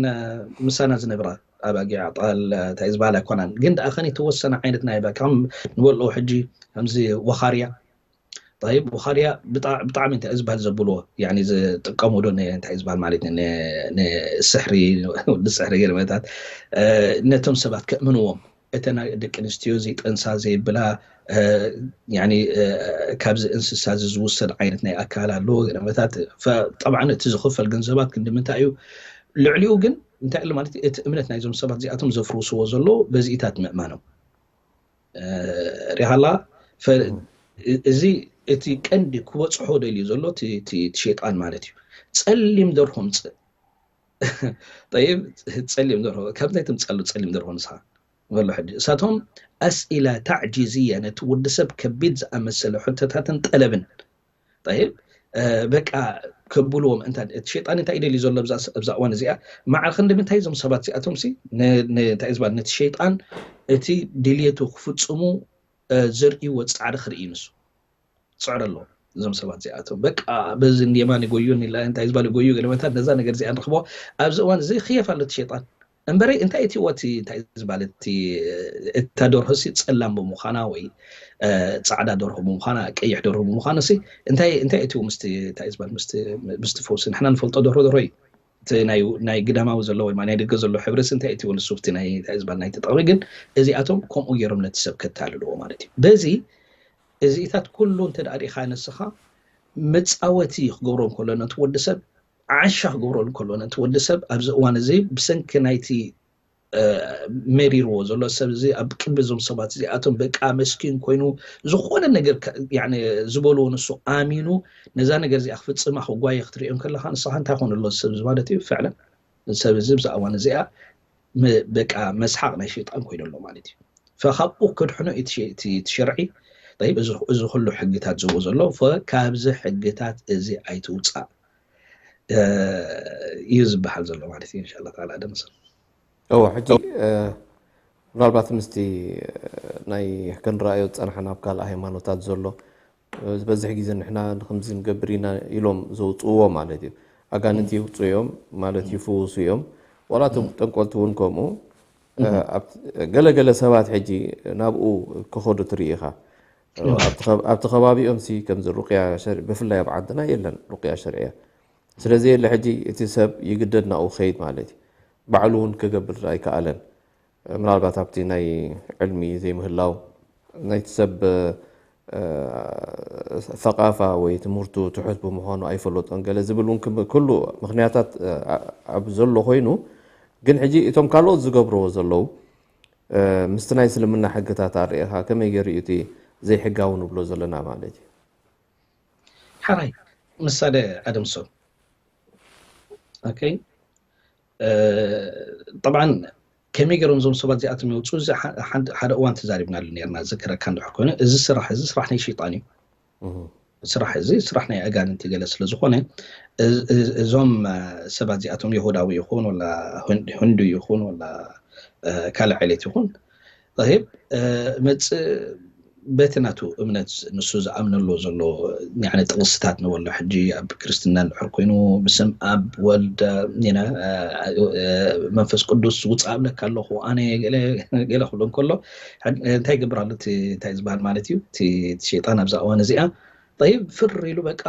ምሳና ዝነብራ ኣባጊዕ ኣጣል እንታይ ዝበሃል ኣይኮናን፣ ግን ደኣ ከኒ ተወሰነ ዓይነት ናይ ከም ንበልኦ ሕጂ ከምዚ ወኻርያ ጠይብ ወኻርያ ብጣዕሚ እንታይ ዝበሃል ዘብልዎ ዝጥቀምሉ እንታይ ዝበሃል ማለት ንስሕሪ ወዲ ስሕሪ ገለመታት ነቶም ሰባት ከእምንዎም እተን ደቂ ኣንስትዮ ዘይጠንሳ ዘይብላ ካብዚ እንስሳ እዚ ዝውሰድ ዓይነት ናይ ኣካል ኣለዎ ገለመታት። ጠብዓ እቲ ዝኽፈል ገንዘባት ክንዲ ምንታይ እዩ? ልዕሊኡ ግን እንታይ ኣሎ ማለት እቲ እምነት ናይዞም ሰባት እዚኣቶም ዘፍርስዎ ዘሎ በዚኢታት ምእማኖም ሪሃላ እዚ እቲ ቀንዲ ክበፅሖ ደልዩ ዘሎ እቲ ሸይጣን ማለት እዩ። ጸሊም ደርሆ ምፅእ ጠይብ ጸሊም ደርሆ ካብታይ ትምፀሉ ጸሊም ደርሆ ንስኻ በሎ ሕጂ እሳቶም ኣስኢላ ታዕጂዝያ ነቲ ወዲ ሰብ ከቢድ ዝኣመሰለ ሕቶታትን ጠለብን ጠይብ በቃ ከብልዎም እንታ እቲ ሸይጣን እንታይ ይደሊ ዘሎ ኣብዛ እዋን እዚኣ ማዕረ ክንዲ ምንታይ እዞም ሰባት እዚኣቶም ሲ እንታይ ዝበሃል ነቲ ሸይጣን እቲ ድልየቱ ክፍፅሙ ዘርእይዎ ፃዕሪ ክርኢ ንሱ ፅዕሪ ኣለዎ እዞም ሰባት እዚኣቶም በቃ በዚ የማን ይጎዩን ኢላ እንታይ ዝበሃል ይጎዩ ገለመታት ነዛ ነገር እዚኣ ንረኽቦ ኣብዚ እዋን እዚ ክየፍ ኣሎ እቲ ሸይጣን እምበረይ እንታይ እቲ ወቲ እንታይ ዝበሃል እቲ እታ ደርሆ ሲ ፀላም ብምዃና ወይ ፃዕዳ ደርሆ ብምዃና ቀይሕ ደርሆ ብምዃኑ ሲ እንታይ እንታይ እቲ ምስቲ እንታይ ዝበሃል ምስቲ ምስቲ ፈውሲ ንሕና ንፈልጦ ደርሆ ደርሆ እዩ እቲ ናይ ናይ ግዳማዊ ዘሎ ወይ ናይ ደገ ዘሎ ሕብሪ ሲ እንታይ እቲ ንሱ ብቲ ናይ እንታይ ዝበሃል ናይ ተጠቕሚ ግን እዚኣቶም ከምኡ ገይሮም ነቲ ሰብ ከታልልዎ ማለት እዩ በዚ እዚኢታት ኩሉ እንተ ደኣ ርኢኻ ንስኻ መፃወቲ ክገብሮ እንከሎ ነቲ ወዲ ሰብ ዓሻ ክገብረሉ ከሎ ነቲ ወዲ ሰብ ኣብዚ እዋን እዚ ብሰንኪ ናይቲ መሪርዎ ዘሎ ሰብ እዚ ኣብ ቅድሚ እዞም ሰባት እዚኣቶም በቃ መስኪን ኮይኑ ዝኾነ ነገር ዝበልዎ ንሱ ኣሚኑ ነዛ ነገር እዚኣ ክፍፅማ ክጓየ ክትሪኦ ከለካ ንስኻ እንታይ ኮነ ኣሎ ሰብ እዚ ማለት እዩ ፍዕለን ሰብ እዚ ብዛ እዋን እዚኣ በቃ መስሓቅ ናይ ሸይጣን ኮይኑ ኣሎ ማለት እዩ ካብኡ ክድሕኖ እቲ ሸርዒ እዚ ኩሉ ሕግታት ዝብዎ ዘሎ ካብዚ ሕግታት እዚ ኣይትውፃእ እዩ ዝበሃል ዘሎ ማለት እዩ እንሻላ ተዓላ ደምሰ እዎ ሕጂ ምናልባት ምስቲ ናይ ክንረኣዮ ዝፀናሕና ኣብ ካልእ ሃይማኖታት ዘሎ ዝበዝሕ ግዜ ንሕና ንከምዚ ንገብር ኢና ኢሎም ዘውፅእዎ ማለት እዩ ኣጋንንቲ ይውፁ እዮም ማለት ይፍውሱ እዮም ዋላ እቶም ጠንቆልቲ እውን ከምኡ ገለገለ ሰባት ሕጂ ናብኡ ክኸዱ ትርኢ ኢኻ ኣብቲ ከባቢኦም ሲ ከምዚ ሩቅያ ብፍላይ ኣብ ዓድና የለን ሩቅያ ሸርዕያ ስለዚ የለ ሕጂ እቲ ሰብ ይግደድ ናብኡ ከይድ ማለት እዩ ባዕሉ እውን ክገብር ኣይከኣለን ምናልባት ኣብቲ ናይ ዕልሚ ዘይምህላው ናይቲ ሰብ ፈቃፋ ወይ ትምህርቱ ትሑት ብምዃኑ ኣይፈለጦን ገለ ዝብል እውን ክም- ኩሉ ምክንያታት ኣብ ዘሎ ኮይኑ ግን ሕጂ እቶም ካልኦት ዝገብርዎ ዘለዉ ምስቲ ናይ እስልምና ሕግታት ኣርእኻ ከመይ ገይሩ እዩ እቲ ዘይሕጋዊ ንብሎ ዘለና ማለት እዩ ሓራይ ምሳሌ ኣደምሶ ኦኬ ጠብዓን ከመይ ገይሮም እዞም ሰባት እዚኣቶም የውፅኡ እዚ ሓደ እዋን ተዛሪብናሉ ነርና ዝክረካ እንድሕር ኮይኑ እዚ ስራሕ እዚ ስራሕ ናይ ሸይጣን እዩ ስራሕ እዚ ስራሕ ናይ ኣጋንንቲ ገለ ስለ ዝኾነ እዞም ሰባት እዚኣቶም የሁዳዊ ይኹን ወላ ህንዱ ይኹን ወላ ካልእ ዓይነት ይኹን ብ መፅእ በቲ ናቱ እምነት ንሱ ዝኣምነሉ ዘሎ ጥቕስታት ንበሎ ሕጂ ኣብ ክርስትና እንድሕር ኮይኑ ብስም ኣብ ወልድ መንፈስ ቅዱስ ውፃእ ኣብለካ ኣለኹ ኣነ ገለ ክብሎ እንከሎ እንታይ ይገብር ኣሎ እንታይ ዝበሃል ማለት እዩ እቲ ሸይጣን ኣብዛ እዋን እዚኣ ይብ ፍር ኢሉ በቃ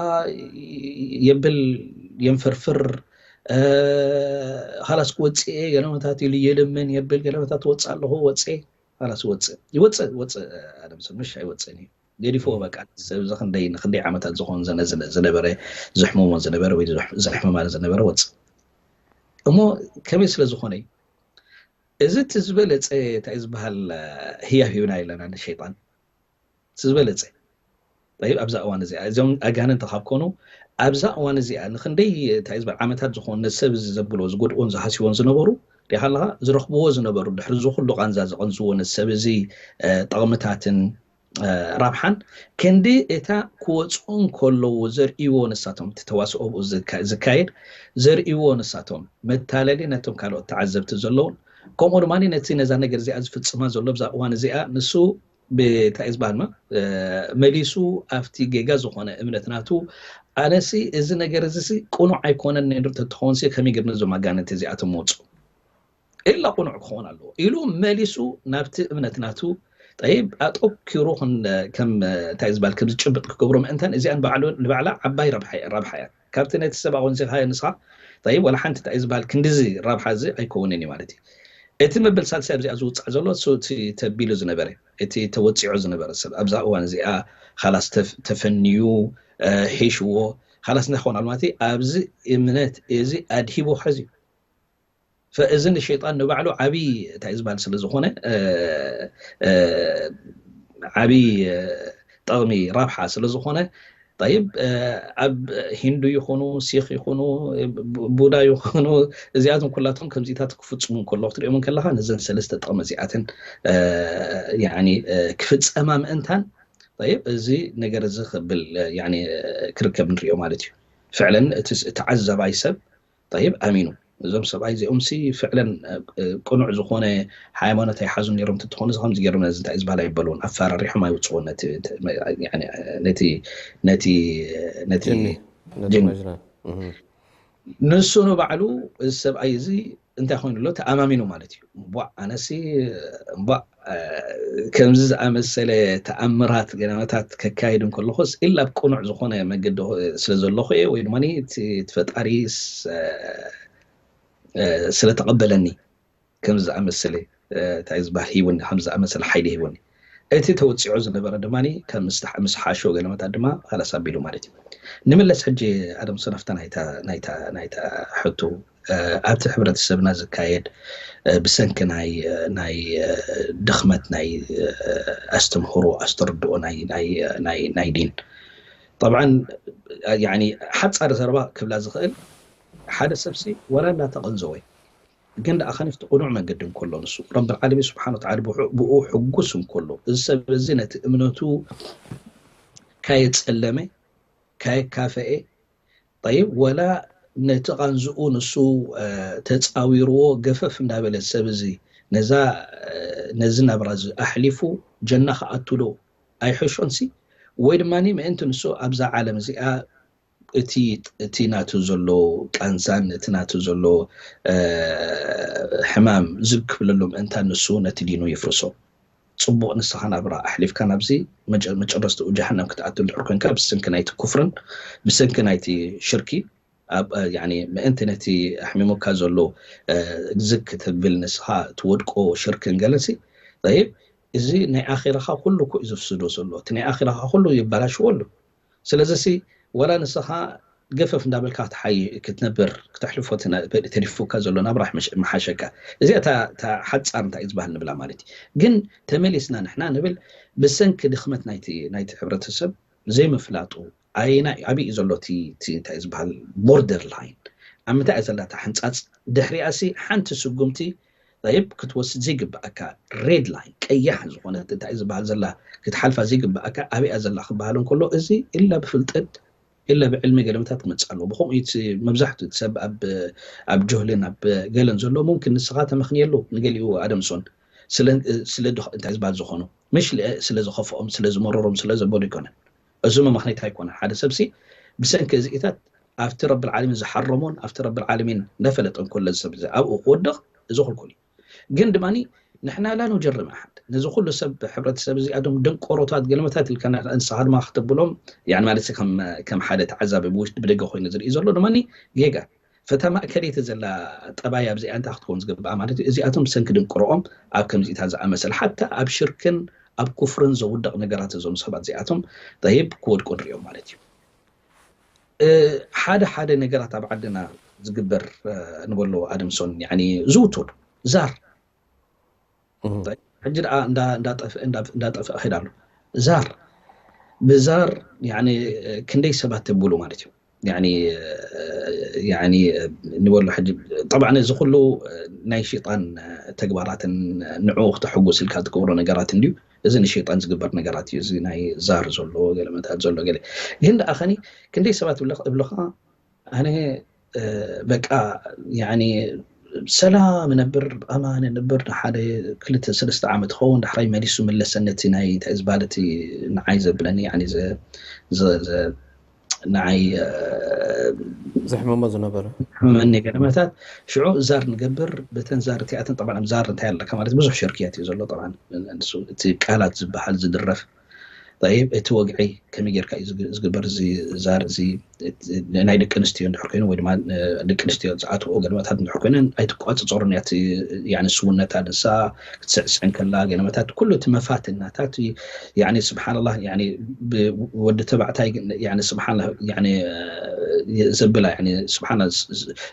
የብል የንፈርፍር ኻላስ ክወፅእ ገለመታት ኢሉ የልምን የብል ገለመታት ወፅእ ኣለኹ ወፅእ ኻላስ ወፅእ ይወፅእ ወፅእ ኣደምሰ ምሽ ኣይወፅእን እዩ ገዲፎ በቃ ሰብ እዚ ክንደይ ንክንደይ ዓመታት ዝኾን ዝነበረ ዝሕመሞ ዝነበረ ወይ ዘሕመማ ዝነበረ ወፅእ እሞ ከመይ ስለ ዝኾነ እዩ እዚ እቲ ዝበለፀ እንታይ ዝበሃል ህያብ ሂብና ኣለና ንሸይጣን ዝበለፀ ጠይብ፣ ኣብዛ እዋን እዚኣ እዞም ኣጋንንቲ ካብ ኮኑ፣ ኣብዛ እዋን እዚኣ ንክንደይ እንታይ ዝበል ዓመታት ዝኾኑ ነቲ ሰብ እዚ ዘብልዎ፣ ዝጎድእዎን ዝሃስይዎን ዝነበሩ፣ ሪኢኻ ኣለኻ፣ ዝረኽብዎ ዝነበሩ፣ ድሕሪ እዚ ኩሉ ቃንዛ ዝቐንዝዎ ነቲ ሰብ እዚ እ፣ ጠቕምታትን እ፣ ረብሓን፣ ክንዲ እታ ክወፅኡ እንከለዉ ዘርእይዎ፣ ንሳቶም እቲ ተዋስኦ ብኡ ዝካ- ዝካየድ ዘርእይዎ፣ ንሳቶም መታለሊ ነቶም ካልኦት ተዓዘብቲ ዘለውን፣ ከምኡ ድማ ነቲ ነዛ ነገር እዚኣ ዝፍፅማ ዘሎ ኣብዛ እዋን እዚኣ ንሱ ብታይ ዝበሃል ማ እ፣ መሊሱ ኣብቲ ጌጋ ዝኾነ እምነት ናቱ፣ ኣነሲ እዚ ነገር እዚ ሲ ቅኑዕ ኣይኮነን ነይሩ ተትኸውን ሲ ከመይ ጌርና እዞም ኣጋንንቲ እዚኣቶም መውፁ ኢላ ቅኑዕ ክኸውን ኣለዎ ኢሉ መሊሱ ናብቲ እምነት ናቱ ጠይብ ኣጠኪሩ ክን- ከም እንታይ ዝበሃል ከም ዝጭብጥ ክገብሮ ምእንታን እዚኣን ባዕሉ ንባዕላ ዓባይ ረብሓ ረብሓ እያ። ካብቲ ነቲ ሰብ ኣወንዚፍካዮ ንስኻ ጠይብ ዋላ ሓንቲ እንታይ ዝበሃል ክንዲዚ ረብሓ እዚ ኣይከውንን እዩ ማለት እዩ። እቲ መበል ሳልሳይ ኣብዚኣ ዝውፃእ ዘሎ እሱ እቲ ተቢሉ ዝነበረ እቲ ተወፂዑ ዝነበረ ሰብ ኣብዛ እዋን እዚኣ ካላስ ተፍ- ተፈንዩ እ፣ ሒሽዎ ካላስ እንታይ ክኾን ኣሎ ማለት እዩ። ኣብዚ እምነት እዚ ኣድሂቡ ክሕዝ እዩ። ፈእዚ ንሸይጣን ንባዕሉ ዓብዪ እንታይ ዝበሃል ስለ ዝኾነ እ፣ እ፣ ዓብዪ እ፣ ጠቕሚ ረብሓ ስለ ዝኾነ ጠይብ እ፣ ኣብ ሂንዱ ይኹኑ ሲክ ይኹኑ ቡ- ቡዳ ይኹኑ እዚኣቶም ኩላቶም ከምዚታት ክፍፅሙ እንከሎ ክትሪኦም እንከለኻ ነዘን ሰለስተ ጠቕሚ እዚኣትን እ፣ ያኒ እ፣ ክፍፀማ ምእንታን ጠይብ እዚ ነገር እዚ ክብል እ፣ ያኒ እ፣ ክርከብ ንሪኦ ማለት እዩ። ፍዕለን እቲ ስ- ተዓዛባይ ሰብ ጠይብ ኣሚኑ እዞም ሰብኣይ እዚኦም ሲ ፍዕለን እ፣ ቅኑዕ ዝኾነ ሃይማኖት ኣይሓዙ ነይሮም ተትኾኑ እዚ ከምዚ ገይሮም ነዚ እንታይ ዝበሃል ኣይበልዎን ኣፈራሪሖም ኣይውፅዎን ነቲ ነቲ ነቲ ነቲ ጅኒ፣ ነቲ ጅኒ። መጅና። እህ። ንሱ ንባዕሉ እዚ ሰብኣይ እዚ እንታይ ኮይኑ ኣሎ ተኣማሚኑ ማለት እዩ። እምቧእ ኣነሲ እምቧእ እ፣ ከምዚ ዝኣመሰለ ተኣምራት ገናታት ከካይድ እንከለኹስ ኢላ ኣብ ቅኑዕ ዝኾነ መገዲ ስለ ዘለኹ እየ ወይ ድማ እቲ እቲ ፈጣሪ ስ- እ፣ ስለ ተቐበለኒ ከምዚ ዝኣመሰለ እ፣ እንታይ ዝበሃል ሂቡኒ ከምዚ ዝኣመሰለ ሓይሊ ሂቡኒ። እቲ ተወፂዑ ዝነበረ ድማ ከም ምስ ተሓ- ምስ ሓሾ ገለመታት ድማ ካላስ ኣቢሉ ማለት እዩ። ንምለስ ሕጂ ኣደም ሰነፍታ ናይታ ናይታ ናይታ ሕቶ እ፣ ኣብቲ ሕብረተሰብና ዝካየድ እ፣ ብሰንኪ ናይ እ፣ ናይ እ፣ ድኽመት ናይ እ፣ ኣስተምህሮ ኣስተርድኦ ናይ ናይ እ፣ ናይ ናይ ዲን ጠብዓን እ፣ ያኒ ሓፃሪ ዘረባ ክብላ ዝኽእል ሓደ ሰብሲ ወላ እናተቐንዘወ ግን ደኣ ከነፍቲ ቅኑዕ መገዲ እንከሎ ንሱ ረብል ዓለሚን ስብሓን ወተዓላ ብሑ- ብኡ ሕጉስ እንከሎ እዚ ሰብ እዚ ነቲ እምነቱ ካየፀለመ ካየካፈኤ ጠይብ ወላ ነቲ ቃንዝኡ ንሱ እ፣ ተፃዊርዎ ገፈፍ እንዳበለ ሰብ እዚ ነዛ እ፣ ነዚ ናብራ እዚ ኣሕሊፉ ጀና ክኣቱ ዶ ኣይሕሾን ሲ ወይ ድማ ምእንቲ ንሱ ኣብዛ ዓለም እዚኣ እቲ እቲ ናቱ ዘሎ ቃንዛን እቲ ናቱ ዘሎ እ፣ ሕማም ዝግ ክብለሉ ምእንታን ንሱ ነቲ ዲኑ ይፍርሶ። ፅቡቕ ንስኻ ናብራ ኣሕሊፍካ ናብዚ መጨ- መጨረስትኡ ጀሃነም ክትኣቱ እንድሕር ኮንካ ብስንኪ ናይቲ ኩፍርን ብስንኪ ናይቲ ሽርኪ ኣብ እ፣ ያኒ ምእንቲ ነቲ ኣሕሚሙካ ዘሎ እ፣ ዝግ ክትብል ንስኻ ትወድቆ ሽርክን ገለሲ ጠይብ እዚ ናይ ኣኺራኻ ኩሉ እኮ እዩ ዘፍስዶ ዘሎ እቲ ናይ ኣኺራኻ ኩሉ ይበላሽዎ ኣሎ። ስለዚ ሲ ወላ ንስኻ ገፈፍ እንዳበልካ ክትሓይ ክትነብር ክተሕልፎ ትነ- ተሪፉካ ዘሎ ናብራ ምሽ- ምሓሸካ። እዚኣ እታ እታ ሓፃር እንታይ እዩ ዝበሃል ንብላ ማለት እዩ። ግን ተመሊስና ንሕና ንብል ብሰንኪ ድኽመት ናይቲ ናይቲ ሕብረተሰብ ዘይምፍላጡ ኣየና እዩ ኣበይ እዩ ዘሎ እቲ እቲ እንታይ እዩ ዝበሃል ቦርደር ላይን ኣብ ምንታይ እያ ዘላ እታ ሕንፃፅ ድሕሪኣ ሲ ሓንቲ ስጉምቲ ጠይብ ክትወስድ ዘይግብኣካ ሬድ ላይን ቀያሕ ዝኾነት እንታይ ዝበሃል ዘላ ክትሓልፋ ዘይግብኣካ ኣበይያ ዘላ ክበሃል እንከሎ እዚ ኢላ ብፍልጠት ኢላ ብዕልሚ ገለመታት ክመፅእ ኣለዎ። ብከምኡ እዩ እቲ መብዛሕትኡ እቲ ሰብ ኣብ ኣብ ጆህልን ኣብ ገለን ዘሎ ሙምክን ንስኻ ተመኽንየሉ ንገሊኡ ኣደምሶን ስለ ስለ ድኽ- እንታይ ዝበሃል ዝኾኑ ምሽ ስለ ዝኸፍኦም ስለ ዝመረሮም ስለ ዘበሉ ኣይኮነን። እዚ መመኽነይታ ኣይኮነን። ሓደ ሰብሲ ብሰንኪ እዚኢታት ኣብቲ ረብል ዓለሚን ዝሓረሞን ኣብቲ ረብል ዓለሚን እንዳፈለጠን ኮሎ እዚ ሰብ እዚ ኣብኡ ክወድቕ እዚ ክልኩል እዩ። ግን ድማ ንሕና ላ ኑጀርም ኣሓድ ነዚ ኩሉ ሰብ ሕብረተሰብ እዚኣቶም ደንቆሮታት ገለመታት ኢልካ ንስኻ ድማ ክተብሎም ያን ማለት ከም ከም ሓደ ተዓዛቢ ብውሽጢ ብደገ ኮይኑ ዝርኢ ዘሎ ድማ ጌጋ ፈታ ማእከለይቲ ዘላ ጠባይ ኣብዚኣ እንታይ ክትከውን ዝግብኣ ማለት እዩ። እዚኣቶም ብሰንኪ ድንቅሮኦም ኣብ ከምዚኢታት ዝኣመሰለ ሓታ ኣብ ሽርክን ኣብ ኩፍርን ዘውድቕ ነገራት እዞም ሰባት እዚኣቶም ጠይብ ክወድቁ ንሪኦም ማለት እዩ። እ፣ ሓደ ሓደ ነገራት ኣብ ዓድና ዝግበር እ፣ ንበሎ ኣደምሶን ያኒ ዝውቱር ዛር እህ። ሕጂ ደኣ እንዳ- እንዳጠፍአ እንዳ- እንዳጠፍአ ኸይድ ኣሎ ዛር ብዛር ያኒ ክንደይ ሰባት ተብሉ ማለት እዩ። ያኒ ያኒ ንበሎ ሕጂ፣ ጠብዓ እዚ ኩሉ ናይ ሸይጣን ተግባራትን ንዕኡ ክተሕጉስ ኢልካ ትገብሮ ነገራት እንድዩ። እዚ ንሸይጣን ዝግበር ነገራት እዩ። እዚ ናይ ዛር ዘሎ ገለመታት ዘሎ ገለ ግን ደኣ ኸኒ ክንደይ ሰባት እብለኻ ኣነ በቃ ያኒ ሰላም ነብር ኣማን ነብር ንሓደ ክልተ ሰለስተ ዓመት ኸውን ዳሕራይ መሊሱ ምለሰ ነቲ ናይ እንታይ ዝበሃል እቲ ንዓይ ዘብለኒ ያኒ ንዓይ ዘሕመሞ ዝነበረ ሕመመኒ ገለመታት ሽዑ ዛር ንገብር በተን ዛር እቲኣተን ጠብዓ ዛር እንታይ ኣለካ ማለት ብዙሕ ሽርክያት እዩ ዘሎ ጠብዓ እቲ ቃላት ዝበሃል ዝድረፍ ይብ እቲ ወግዒ ከመይ ጌርካ እዩ ዝግበር እዚ ዛር እዚ ናይ ደቂ ኣንስትዮ እንድሕር ኮይኑ ወይ ድማ ደቂ ኣንስትዮ ዝኣትዎ ገለመታት እንድሕር ኮይነን ኣይትቋፅፀሩን እያ ስውነታ ንሳ ክትስዕስዕ እንከላ ገለመታት ኩሉ እቲ መፋትናታት ስብሓንላ ወዲ ተባዕታይ ስብሓን ዘብላ ስብሓን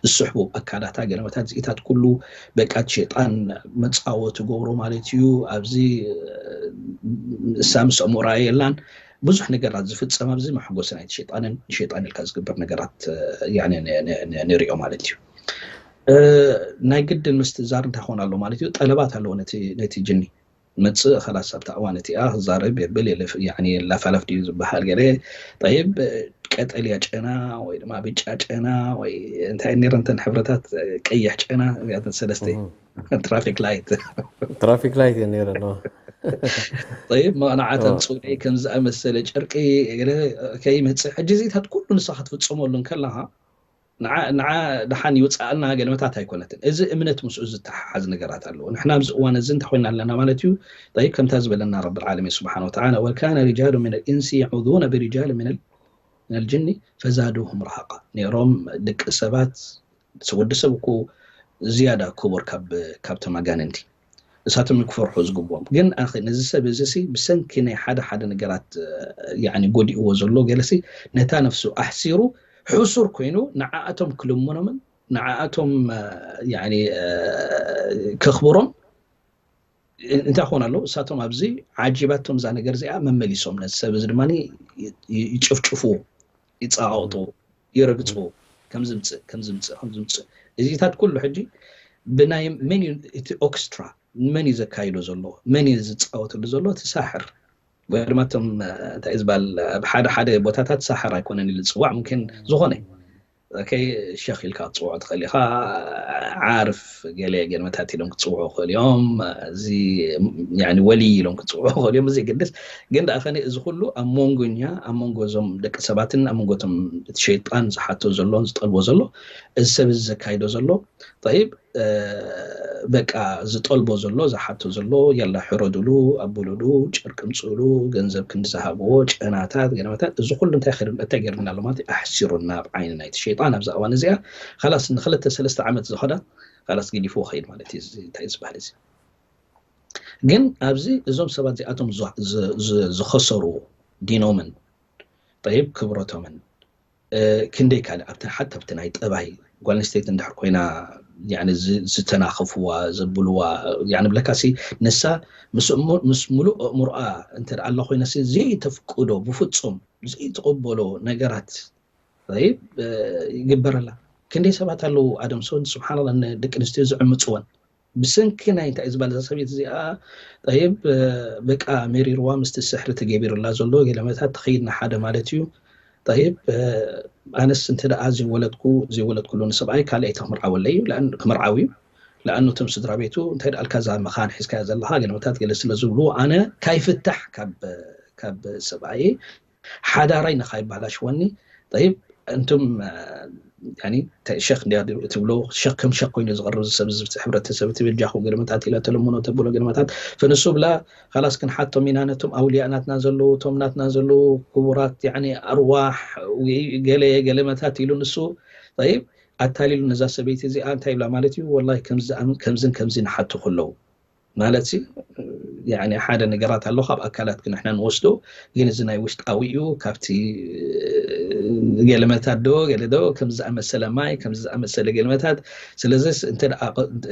ዝስሕቡ ኣካላታ ገለመታት እዚኢታት ኩሉ በቃ ሸጣን መፃወ ትገብሮ ማለት እዩ ኣብዚ እሳ ምስ ኣእምሮኣ የላን ብዙሕ ነገራት ዝፍፀም ኣብዚ መሐጎሲ ናይቲ ሸጣንን ንሸጣን ኢልካ ዝግበር ነገራት ንሪኦ ማለት እዩ ናይ ግድን ምስትዛር እንታይ ኾን ኣሎ ማለት እዩ ጠለባት ኣለዎ ነቲ ጅኒ መፅእ ከላስ ኣብታ እዋን እቲኣ ክዛረብ የብል ላፋላፍ ድዩ ዝበሃል ገለ ጠይብ ቀጠልያ ጨና ወይ ድማ ብጫ ጨና ወይ እንታይ ነረንተን ሕብረታት ቀይሕ ጨና ሰለስተ ትራፊክ ላይት ትራፊክ ላይት እየ ነረ ጠይብ መቕናዓተን ፅውደይ ከም ዝኣመሰለ ጨርቂ ከይመፅእ ሕጂ ዚታት ኩሉ ንስኻ ክትፍፀመሉ እንከለኻ ንዓ ድሓን ይውፅኣልና ገለመታት ኣይኮነትን እዚ እምነት ምስኡ ዝተሓሓዝ ነገራት ኣለዎ ንሕና ኣብዚ እዋን እዚ እንታይ ኮይና ኣለና ማለት እዩ ጠይብ ከምታ ዝበለና ረቢ ዓለሚን ስብሓን ወተዓላ ወካነ ሪጃሉ ምን ልኢንሲ የዑዙነ ብሪጃል ምን ልጅኒ ፈዛዱሁም ረሃቃ ነይሮም ደቂ ሰባት ወዲ ሰብ እኮ ዝያዳ ክቡር ካብቶም ኣጋንንቲ እሳቶም ክፈርሑ ዝግብኦም ግን ነዚ ሰብ እዚ ብሰንኪ ናይ ሓደ ሓደ ነገራት ጎዲእዎ ዘሎ ገለሲ ነታ ነፍሱ ኣሕሲሩ ሕሱር ኮይኑ ንዓኣቶም ክልምኖምን ንዓኣቶም ከኽብሮም እንታይ ክኾን ኣለዉ እሳቶም ኣብዚ ዓጂባቶም እዛ ነገር እዚኣ መመሊሶም ነዚ ሰብ እዚ ድማ ይጭፍጭፉ ይፀቃቅጡ ይረግፅዎ ከምዝምፅእ ከምዝምፅእ ከምዝምፅእ እዚታት ኩሉ ሕጂ ብናይ መን እቲ ኦክስትራ መን እዩ ዘካይዶ ዘሎ መን እዩ ዝፃወተሉ ዘሎ እቲ ሳሕር ወይ ድማ እቶም እንታይ ዝበሃል ኣብ ሓደ ሓደ ቦታታት ሳሕር ኣይኮነን ኢሉ ዝፅዋዕ ምምክን ዝኾነ ከይ ሸኽ ኢልካ ክትፅውዖ ትኽእል ኢኻ ዓርፍ ገለ ገለመታት ኢሎም ክትፅውዑ ክኽእል እዮም እዚ ወልይ ኢሎም ክትፅውዑ ክኽእል እዮም ዘይገድስ ግን ደኣ ከነ እዚ ኩሉ ኣብ መንጎኛ ኣብ መንጎ እዞም ደቂ ሰባትን ኣብ መንጎቶም እቲ ሸይጣን ዝሓቶ ዘሎን ዝጠልቦ ዘሎ እዚ ሰብ እዚ ዘካይዶ ዘሎ ጠይብ በቃ ዝጠልቦ ዘሎ ዝሓቶ ዘሎ የላ ሕረዱሉ ኣቡሉሉ ጨርቂ ምፅእሉ ገንዘብ ክንዲ ዝሃብዎ ጨናታት ገለመታት እዚ ኩሉ እንታይ እንታይ ገርና ኣሎ ማለት ኣሕሲሩና ኣብ ዓይኒ ናይቲ ሸይጣን ኣብዛ እዋን እዚኣ ካላስ ንክልተ ሰለስተ ዓመት ዝኸዳ ካላስ ገዲፍዎ ከይድ ማለት እዩ እንታይ ዝበሃል እዚ ግን ኣብዚ እዞም ሰባት እዚኣቶም ዝኸሰሩ ዲኖምን ጠይብ ክብረቶምን ክንደይ ካልእ ኣብቲ ሓቲ ኣብቲ ናይ ጠባይ ጓል ኣንስተይቲ እንድሕር ኮይና ዝተናኸፍዋ ዘብልዋ ብለካሲ ንሳ ምስ ሙሉእ ኣእምሮኣ እንተ ኣላ ኮይና ዘይተፍቅዶ ብፍፁም ዘይትቕበሎ ነገራት ይግበረላ ክንደይ ሰባት ኣለዉ ኣደምሶን ስብሓንላ ደቂ ኣንስትዮ ዝዕምፅወን ብሰንኪ ናይ እንታይ ዝበለ ሰበይቲ እዚኣ ጠይብ በቃ መሪርዋ ምስቲ ስሕሪ ተገቢሩላ ዘሎ ገለመታት ትኸይድ ንሓደ ማለት እዩ ጠይብ ኣነስ እንተ ደኣ ዘይወለድኩ ዘይወለድኩሉ ንሰብኣይ ካልኣይቲ ክምርዓወለይ እዩ ክምርዓው እዩ ለኣኑ እቶም ስድራ ቤቱ እንታይ ደኣልካ እዛ መኻን ሒዝካያ ዘለኻ ገለመታት ገለ ስለ ዝብሉ ኣነ ካይፍታሕ ካብ ሰብኣየ ሓዳራይ ንኻይባላሽወኒ ጠይብ እንቱም ሸክ እንዲያ ትብሎ ሸክ ከም ሸክ ኮይኑ ዝቐርብ ሰብ ህብረተሰብ እቲ በጃኹም ገለመታት ኢላ ተለምኖ ተብሎ ገለመታት ፈንሱ ብላ ካላስ ክንሓቶም ኢና ነቶም ኣውልያ ናትና ዘለዉ እቶም ናትና ዘለዉ ክቡራት ኣርዋሕ ገለ ገለመታት ኢሉ ንሱ ጠይብ ኣታሊሉ ነዛ ሰበይቲ እዚኣ እንታይ ይብላ ማለት እዩ ወላ ከምዝን ከምዚ ንሓቱ ከለዉ ማለት ሓደ ነገራት ኣሎ ካብ ኣካላት ንሕና ንወስዶ ግን እዚ ናይ ውሽጣዊ እዩ ካብቲ ገለመታት ዶ ገለ ዶ ከምዚ ዝኣመሰለ ማይ ከምዚ ዝኣመሰለ ገለመታት ስለዚ እንተ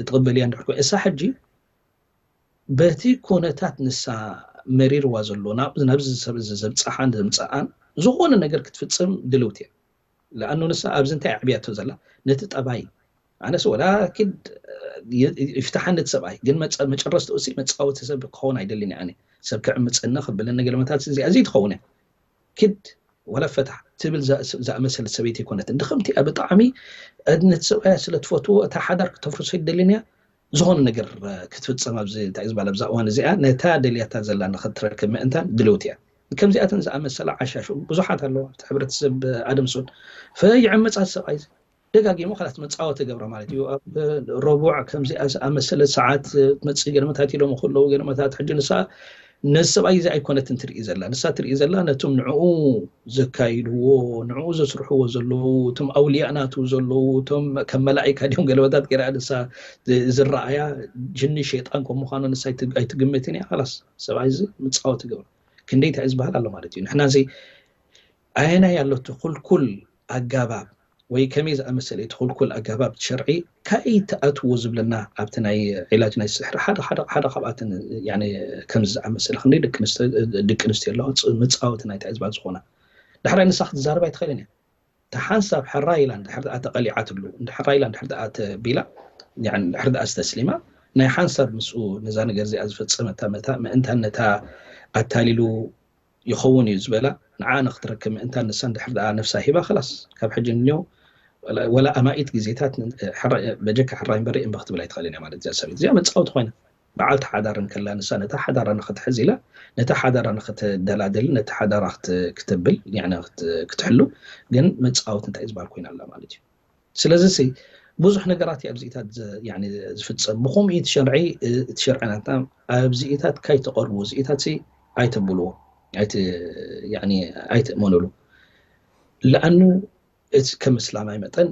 ትቕበልያ እንድሕር እሳ ሕጂ በቲ ኮነታት ንሳ መሪርዋ ዘሎ ናብ ናብዚ ሰብ እዚ ዘብፅሓን ዘምፅኣን ዝኾነ ነገር ክትፍፅም ድልውቲ እያ። ለኣኑ ንሳ ኣብዚ እንታይ ኣዕብያቶ ዘላ ነቲ ጠባይ ኣነስ ወላ ኪድ ይፍትሓኒ እቲ ሰብኣይ ግን መጨረስትኡ ሲ መፃወቲ ሰብ ክኸውን ኣይደልን እየ። ኣነ ሰብ ክዕምፀኒ ክብለኒ ገለመታት እዚኣ እዚ ትኸውን እያ። ኪድ ወላ ፈታሕ ትብል ዝኣመሰለት ሰበይቲ ኣይኮነትን። ድኽምቲ እያ ብጣዕሚ። ነቲ ሰብኣያ ስለ ትፈትዎ እታ ሓዳር ክተፍርሶ ኣይደልን እያ። ዝኾነ ነገር ክትፍፀም ኣብዚ እንታይ ዝበሃል ኣብዛ እዋን እዚኣ ነታ ደልያታ ዘላ ንክትረክብ ምእንታን ድልውቲ እያ። ከምዚኣተን ዝኣመሰላ ዓሻሹ ብዙሓት ኣለዋ ኣብቲ ሕብረተሰብ ኣደምሱን ፈይዕምፃት ሰብኣይ ደጋጊሙ ከላስ መፃወቲ ገብረ ማለት እዩ። ኣብ ረቡዕ ከምዚኣ ዝኣመሰለ ሰዓት መፅእ ገለመታት ኢሎም ከለዉ ገለመታት ሕጂ ንሳ ነዚ ሰብኣይ እዚ ኣይኮነትን ትርኢ ዘላ። ንሳ ትርኢ ዘላ ነቶም ንዕኡ ዘካይድዎ ንዕኡ ዘስርሕዎ ዘለዉ እቶም ኣውልያእ ናቱ ዘለዉ እቶም ከም መላእካ ድዮም ገለመታት ገይራ ንሳ ዝረኣያ ጅኒ ሸይጣን ከም ምዃኑ ንሳ ኣይትግምትን እያ። ከላስ ሰብኣይ እዚ መፃወቲ ገብረ ክንደይ እንታይ ዝበሃል ኣሎ ማለት እዩ። ንሕና እዚ ኣየናይ ኣሎ እቲ ኩልኩል ኣጋባብ ወይ ከመይ ዝኣመሰለ እቲ ኩልኩል ኣጋባብ ሸርዒ ካይ ትኣትዎ ዝብለና ኣብቲ ናይ ዒላጅ ናይ ስሕሪ ሓደ ሓደ ሓደ ካብኣትን ከምዚ ዝኣመሰለ ክንደይ ደቂ ኣንስትዮ ኣለዋ መፃወቲ ናይታ ህዝባ ዝኾና። ዳሕራይ ንሳ ክትዛረብ ኣይትኽእልን እያ። እታ ሓንሳብ ሕራይ ኢላ እንድሕር ደኣ ተቐሊዓትሉ እንድሕር ኢላ እንድሕር ደኣ ተቢላ እንድሕር ደኣ ዝተስሊማ ናይ ሓንሳብ ምስኡ ነዛ ነገር እዚኣ ዝፈፀመታ መእንታን ነታ ኣታሊሉ ይኸውን እዩ ዝበላ ንዓ ንክትረክብ ምእንታን ንሳ እንድሕር ደኣ ነፍሳ ሂባ ክላስ ካብ ሕጂ ንዮ ወላ ኣማኢት ግዜታት በጀካ ሕራይ እምበሪ እምበ ክትብል ኣይትኽእልን እያ ማለት እዚኣ ሰበይቲ እዚኣ መፃወቲ ኮይና በዓልቲ ሓዳር እንከላ ንሳ ነታ ሓዳራ ንክትሕዝ ኢላ ነታ ሓዳራ ንክትደላደል ነታ ሓዳራ ክተብል ክትሕሉ ግን መፃወቲ እንታይ ዝበሃል ኮይና ኣላ ማለት እዩ። ስለዚ ሲ ብዙሕ ነገራት እዩ ኣብዚኢታት ዝፍፀም ብከምኡ እቲ ሸርዒ እቲ ሸርዒ ናትና ኣብዚኢታት ካይተቀርቡ እዚኢታት ሲ ኣይተብልዎ ኣይትእመኑሉ። ለኣኑ እቲ ከም እስላማይ መጠን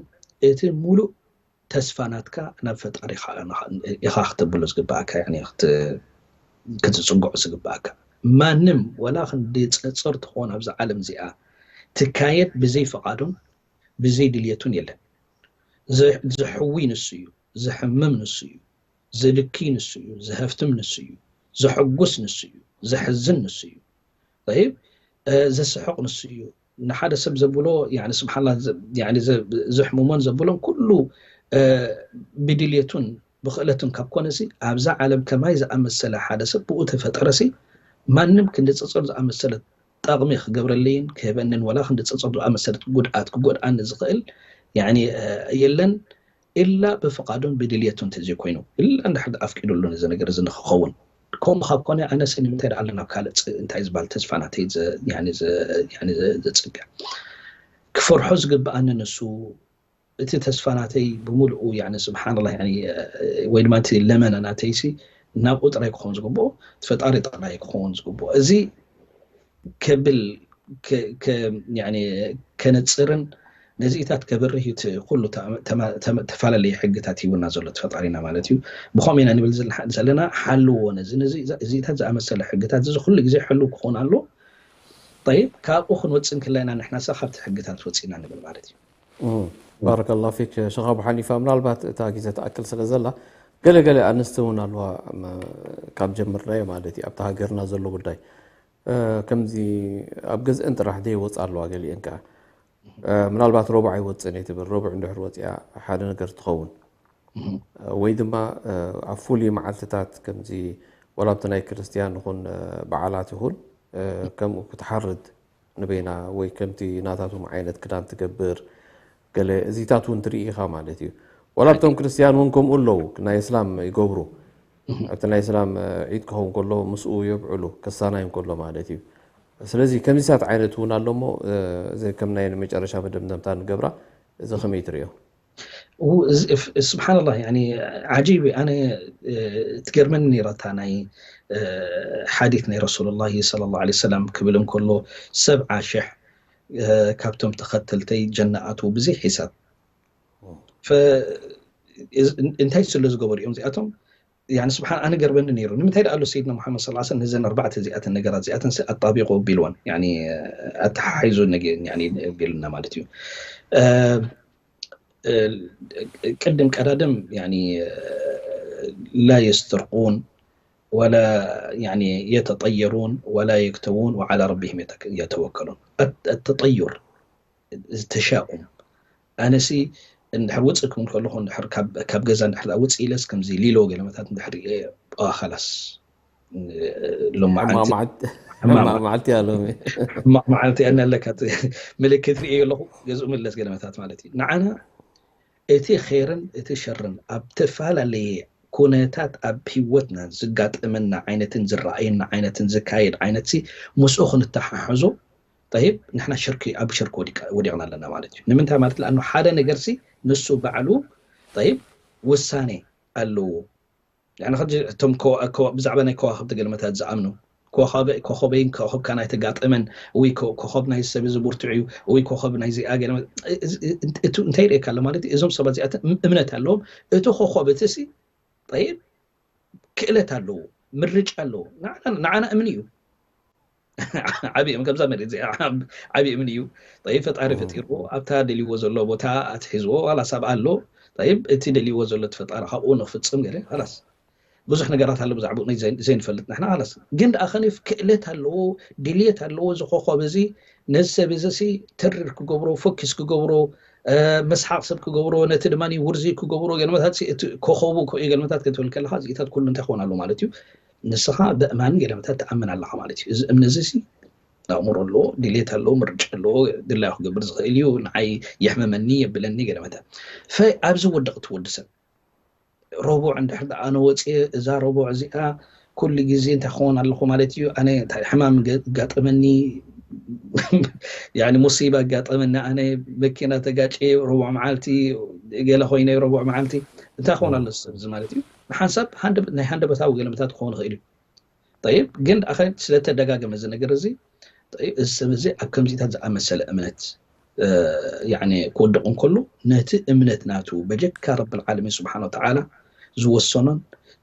እቲ ሙሉእ ተስፋ ናትካ ናብ ፈጣሪ ኢኻ ክተብሎ ዝግባኣካ ክትፅግዖ ዝግባኣካ ማንም ወላ ክንዲ ፀፅር ትኾን ኣብዛ ዓለም እዚኣ ትካየድ ብዘይ ፍቓዱን ብዘይ ድልየቱን የለን። ዘሕዊ ንሱ እዩ፣ ዘሕምም ንሱ እዩ፣ ዘልኪ ንሱ እዩ፣ ዘሀፍትም ንሱ እዩ፣ ዘሐጉስ ንሱ እዩ፣ ዘሕዝን ንሱ እዩ። ይብ ዘስሕቕ ንሱ እዩ። ንሓደ ሰብ ዘብሎ ስብሓላ ዘሕምሞን ዘብሎን ኩሉ ብድልየቱን ብክእለቱን ካብ ኮነሲ ኣብዛ ዓለም ከማይ ዝኣመሰለ ሓደ ሰብ ብኡ ተፈጠረሲ ማንም ክንዲ ፀፀር ዝኣመሰለ ጠቕሚ ክገብረለይን ክህበንን ወላ ክንዲ ፀፀር ዝኣመሰለ ጉድኣት ክጎድኣኒ ዝኽእል የለን ኢላ ብፍቓዱን ብድልየቱን እንተዘይኮይኑ ኢላ እንድሕር ኣፍቂዱሉ ነዚ ነገር እዚ ንክኸውን ከምኡ ካብ ኮነ ኣነስ ንምንታይ ደኣ ኣለና ኣብ ካልእ እንታይ ዝበሃል ተስፋ ናተይ ዘፅጋ ክፈርሖ ዝግብኣኒ ንሱ እቲ ተስፋ ናተይ ብምልኡ ስብሓንላ ወይ ድማ እቲ ለመና ናተይሲ ናብኡ ጥራይ ክኸውን ዝግብኦ እቲ ፈጣሪ ጥራይ ክኸውን ዝግብኦ እዚ ከብል ከነፅርን ነዚኢታት ከብርህ እዩ እቲ ኩሉ ተፈላለየ ሕግታት ሂቡና ዘሎ እቲ ፈጣሪና ማለት እዩ። ብኸምኡ ኢና ንብል ዘለና ሓልዎ ነዚ ነዚኢታት ዝኣመሰለ ሕግታት እዚ ኩሉ ግዜ ሕልው ክኾን ኣሎ። ጠይብ ካብኡ ክንወፅእ እንክልና ኢና ንሕናሳ ካብቲ ሕግታት ወፂእና ንብል ማለት እዩ። ባረከላ ፊክ ሸኽ ኣቡ ሓኒፋ ምናልባት እታ ግዜ ትኣክል ስለ ዘላ ገለ ገለ ኣንስቲ እውን ኣለዋ ካብ ጀምርናዮ ማለት እዩ ኣብቲ ሃገርና ዘሎ ጉዳይ ከምዚ ኣብ ገዝአን ጥራሕ ዘይወፃ ኣለዋ ገሊአን ከዓ ምናልባት ረቡዕ ኣይወፅእን እየ ትብል ረቡዕ እንድሕር ወፂኣ ሓደ ነገር ትኸውን ወይ ድማ ኣብ ፍሉይ መዓልትታት ከምዚ ወላ ኣብቲ ናይ ክርስትያን ይኹን በዓላት ይኹን ከምኡ ክትሓርድ ንበይና ወይ ከምቲ ናታቶም ዓይነት ክዳን ትገብር ገለ እዚታት እውን ትርኢ ኢኻ ማለት እዩ። ወላ ኣብቶም ክርስትያን እውን ከምኡ ኣለዉ ናይ እስላም ይገብሩ ኣብቲ ናይ እስላም ዒድ ክኸውን ከሎ ምስኡ የብዕሉ ከሳናይ ከሎ ማለት እዩ። ስለዚ ከምዚታት ዓይነት እውን ኣሎ እሞ እዚ ከም ናይ መጨረሻ መደምደምታ ንገብራ እዚ ከመይ ትርእዮ? ስብሓንላህ ዓጂብ ኣነ ትገርመኒ ነይራታ ናይ ሓዲት ናይ ረሱሉላ ሰለላሁ ዐለይሂ ወሰለም ክብል እንከሎ ሰብዓ ሽሕ ካብቶም ተኸተልተይ ጀና ኣትዉ ብዘይ ሒሳብ እንታይ ስለ ዝገበሩ እዮም እዚኣቶም ስብሓን ኣነ ገርበኒ ነይሩ ንምንታይ ደኣ ኣሎ ሰይድና ሙሓመድ ስ ሰለም ነዘን ኣርባዕተ እዚኣተን ነገራት እዚኣተን ኣጣቢቁ ቢልዋን ኣተሓሒዙ ቢሉና ማለት እዩ። ቅድም ቀዳድም ላ የስተርቁን ولا يعني يتطيرون ولا يكتوون وعلى ربهم يتك- يتوكلون. الت- التطير، التشاؤم. ኣነሲ እንድሕር ውፅእ ክብል ከለኹ፣ እንድሕር ካብ ካብ ገዛ እንድሕር ውፅእ ኢለስ ከምዚ ሊሎ ገለመታት እንድሕር ሪኤ፣ ኣ፣ ኸላስ፣ ሎማዓንቲ ሕማቕ መዓልቲ ኣሎ። ሕማቕ መዓልቲ ኣነ ኣለካ ምልክት ሪኤ ኣለኹ። ገዝኡ ምለስ ገለመታት ማለት እዩ። ንዓና እቲ ኸይርን እቲ ሸርን ኣብ ተፈላለየ ኩነታት ኣብ ህይወትና ዝጋጠመና ዓይነትን ዝረኣየና ዓይነትን ዝካየድ ዓይነት ሲ ምስኡ ክንተሓሕዞ፣ ጠይብ፣ ንሕና ሽርኪ ኣብ ሽርኪ ወዲቀ- ወዲቕና ኣለና ማለት እዩ። ንምንታይ ማለት ለኣኑ ሓደ ነገር ሲ ንሱ ባዕሉ፣ ጠይብ፣ ውሳኔ ኣለዎ። يعني ሕጂ እቶም ከዋ- ከዋ- ብዛዕባ ናይ ከዋኽብቲ ገልመታት ዝኣምኑ፣ ኮኸበ- ኮኸበይን ኮኸብካ ናይ ተጋጠመን ወይ ኮ- ኮኸብ ናይ ሰብ እዚ ብርቱዕ እዩ ወይ ኮኸብ ናይ ዚኣ ገለ እቲ እንታይ ይርእየካ ኣሎ ማለት እዩ። እዞም ሰባት እዚኣት እምነት ኣለዎም። እቲ ኮኸብ እቲ ሲ ጠይብ ክእለት ኣለዎ፣ ምርጫ ኣለዎ። ንዓና እምኒ እዩ። ዓብኦም ከምዛ መሬት እዚኣ ዓብኦም እዩ። ጠይብ ፈጣሪ ፈጢርዎ ኣብታ ደልይዎ ዘሎ ቦታ ኣትሒዝዎ ዋላ ሳብ ኣሎ። ጠይብ እቲ ደልይዎ ዘሎ እቲ ፈጣሪ ካብኡ ንክፍፅም ገለ ላስ ብዙሕ ነገራት ኣሎ ብዛዕባኡ ናይ ዘይ- ዘይንፈልጥ ንሕና ላስ ግን ደኣ ከኒፍ ክእለት ኣለዎ፣ ድልየት ኣለዎ። እዚ ኮኸብ እዚ ነዚ ሰብ እዚ ሲ ተሪር ክገብሮ፣ ፎኪስ ክገብሮ፣ መስሓቕ ሰብ ክገብሮ፣ ነቲ ድማ ውርዚ ክገብሮ፣ ገልመታት እቲ ኮኸቡ ኮዩ ገልመታት ክትብል ከለካ እዚታት ኩሉ እንታይ ክኾን ኣሎ ማለት እዩ። ንስኻ በእማን ገለመታት ትኣምን ኣለኻ ማለት እዩ። እዚ እምኒ እዚ ሲ ኣእምሮ ኣለዎ፣ ድሌት ኣለዎ፣ ምርጫ ኣለዎ፣ ድላዩ ክገብር ዝኽእል እዩ። ንዓይ የሕመመኒ የብለኒ ገለመታት ፈይ ኣብዚ ወድቕ ትወዲ ሰብ ረቡዕ እንድሕር ደኣ ኣነ ወፅየ እዛ ረቡዕ እዚኣ ኩሉ ግዜ እንታይ ክኸውን ኣለኹ ማለት እዩ። ኣነ እንታይ ሕማም ገ- ጋጠመኒ ያኒ ሙሲባ ጋጠመኒ ኣነ መኪና ተጋጨ ረቡዕ መዓልቲ ገለ ኮይነ ረቡዕ መዓልቲ እንታይ ክኸውን ኣሎ ሰብ እዚ ማለት እዩ። ንሓንሳብ ሃንደ- ናይ ሃንደበታዊ ገለመታት ክኸውን ይኽእል እዩ። ጠይብ ግን ደኣ ስለተደጋገመ እዚ ነገር እዚ ጠይብ፣ እዚ ሰብ እዚ ኣብ ከምዚታት ዝኣመሰለ እምነት ያኒ ክወድቕ እንከሎ ነቲ እምነት ናቱ በጀካ ረብል ዓለሚን ስብሓን ወተዓላ ዝወሰኖን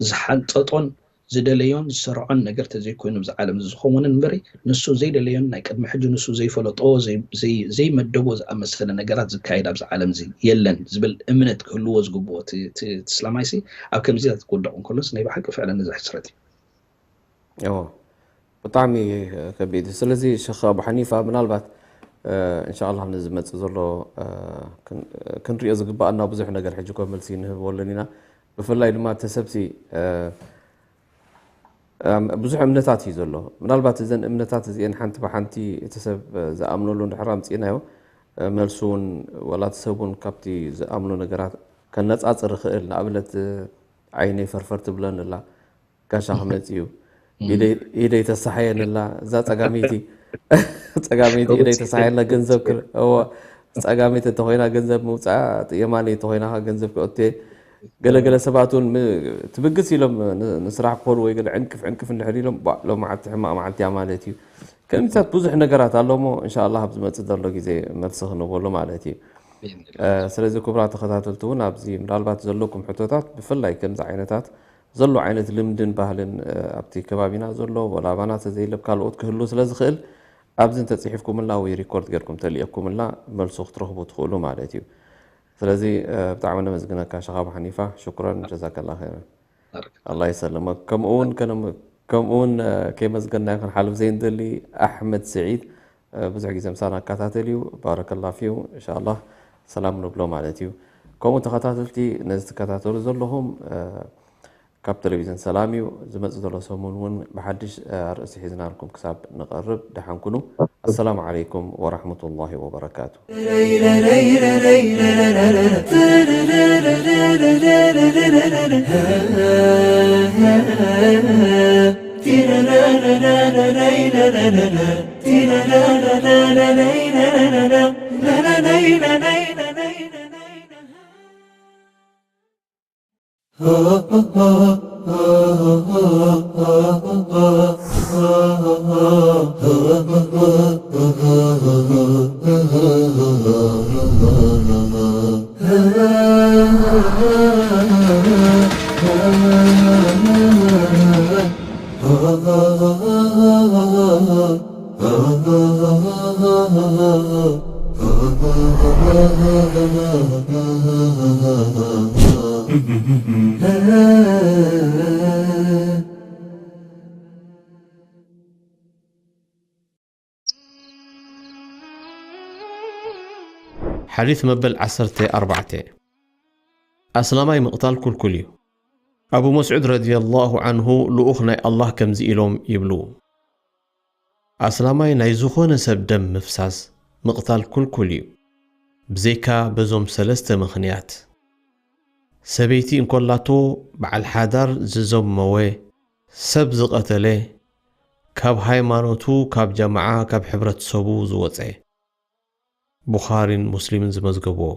ዝሓንጠጦን ዝደለዮን ዝሰርዖን ነገር ተዘይኮይኑ ብዚ ዓለም እዚ ዝኸውን እምበሪ ንሱ ዘይደለዮን ናይ ቅድሚ ሕጂ ንሱ ዘይፈለጦ ዘይ- ዘይ- ዘይመደቦ ዝኣመሰለ ነገራት ዝካየድ ኣብዚ ዓለም እዚ የለን ዝብል እምነት ክህልዎ ዝግብኦ እቲ እቲ- እቲ እስላማይ ሲ ኣብ ከምዚታት ክወድቕ እንከሎስ ናይ ብሓቂ ፍዕለን እዚ ሕስረት እዩ። እዎ ብጣዕሚ ከቢድ እዩ። ስለዚ ሸኽ ኣቡ ሓኒፋ ምናልባት እንሻላ ንዝመፅእ ዘሎ ክንሪኦ ዝግባኣና ብዙሕ ነገር ሕጂ ኮ መልሲ ንህበለን ኢና። ብፍላይ ድማ እቲ ሰብሲ ብዙሕ እምነታት እዩ ዘሎ። ምናልባት እዘን እምነታት እዚአን ሓንቲ ብሓንቲ እቲ ሰብ ዝኣምነሉ እንድሕር ኣምፂእናዮ መልሱ እውን ወላ እቲ ሰብ እውን ካብቲ ዝኣምኖ ነገራት ከነፃፅር ይኽእል። ንኣብነት ዓይነይ ፈርፈር ትብለኒ ኣላ ጋሻ ክመፅእ እዩ ኢደይ ተሳሓየን ኣላ እዛ ፀጋመይቲ ፀጋመይቲ ኢደይ ተሳሓየን ኣላ ገንዘብ ክር እዎ ፀጋመይቲ እንተኮይና ገንዘብ ምውፃእ የማነይ እንተኮይና ገንዘብ ክእቱ ገለገለ ሰባት እውን ትብግስ ኢሎም ንስራሕ ክኮኑ ወይ ገለ ዕንቅፍ ዕንቅፍ እንድሕር ኢሎም ሎም መዓልቲ ሕማቅ መዓልቲ እያ ማለት እዩ። ከምዚታት ብዙሕ ነገራት ኣሎ እሞ እንሻላ ኣብ ዝመፅእ ዘሎ ግዜ መልሲ ክንህበሉ ማለት እዩ። ስለዚ ክቡራት ተኸታተልቲ እውን ኣብዚ ምናልባት ዘለኩም ሕቶታት ብፍላይ ከምዚ ዓይነታት ዘሎ ዓይነት ልምድን ባህልን ኣብቲ ከባቢና ዘሎ ወላ ኣባና ተዘይለ ካልኦት ክህሉ ስለ ዝኽእል ኣብዚ እንተፅሒፍኩምልና ወይ ሪኮርድ ጌርኩም ተልእኩምልና መልሱ ክትረኽቡ ትኽእሉ ማለት እዩ። ስለዚ ብጣዕሚ ነመስግነካ ሸኻብ ሓኒፋ ሽኩረን ጀዛከላ ኸይረን። ኣላ ይሰልመ ከምኡውን ከምኡውን ከይመስገናዮ ክንሓልፍ ዘይንደሊ ኣሕመድ ስዒድ ብዙሕ ግዜ ምሳና ኣከታተል እዩ። ባረከላ ፊው እንሻላ ሰላም ንብሎ ማለት እዩ። ከምኡ ተኸታተልቲ ነዚ ትከታተሉ ዘለኹም ካብ ቴሌቪዝን ሰላም እዩ። ዝመፅእ ዘሎ ሰሙን እውን ብሓድሽ ኣርእስቲ ሒዝናልኩም ክሳብ ንቐርብ ደሓን ኩኑ። ኣሰላሙ ዓለይኩም ወራሕመቱላሂ ወበረካቱ። ሓዲት መበል ዓሰርተ ኣርባዕተ። ኣስላማይ ምቕታል ኩልኩል እዩ። ኣቡ መስዑድ ረዲየላሁ ዓንሁ ልኡኽ ናይ ኣላህ ከምዚ ኢሎም ይብሉ፣ ኣስላማይ ናይ ዝኾነ ሰብ ደም ምፍሳስ ምቕታል ኩልኩል እዩ፣ ብዘይካ በዞም ሰለስተ ምኽንያት። ሰበይቲ እንኮላቶ በዓል ሓዳር ዝዘመወ፣ ሰብ ዝቐተለ፣ ካብ ሃይማኖቱ፣ ካብ ጀማዓ፣ ካብ ሕብረተሰቡ ዝወፀ። ቡኻሪን ሙስሊምን ዝመዝገብዎ።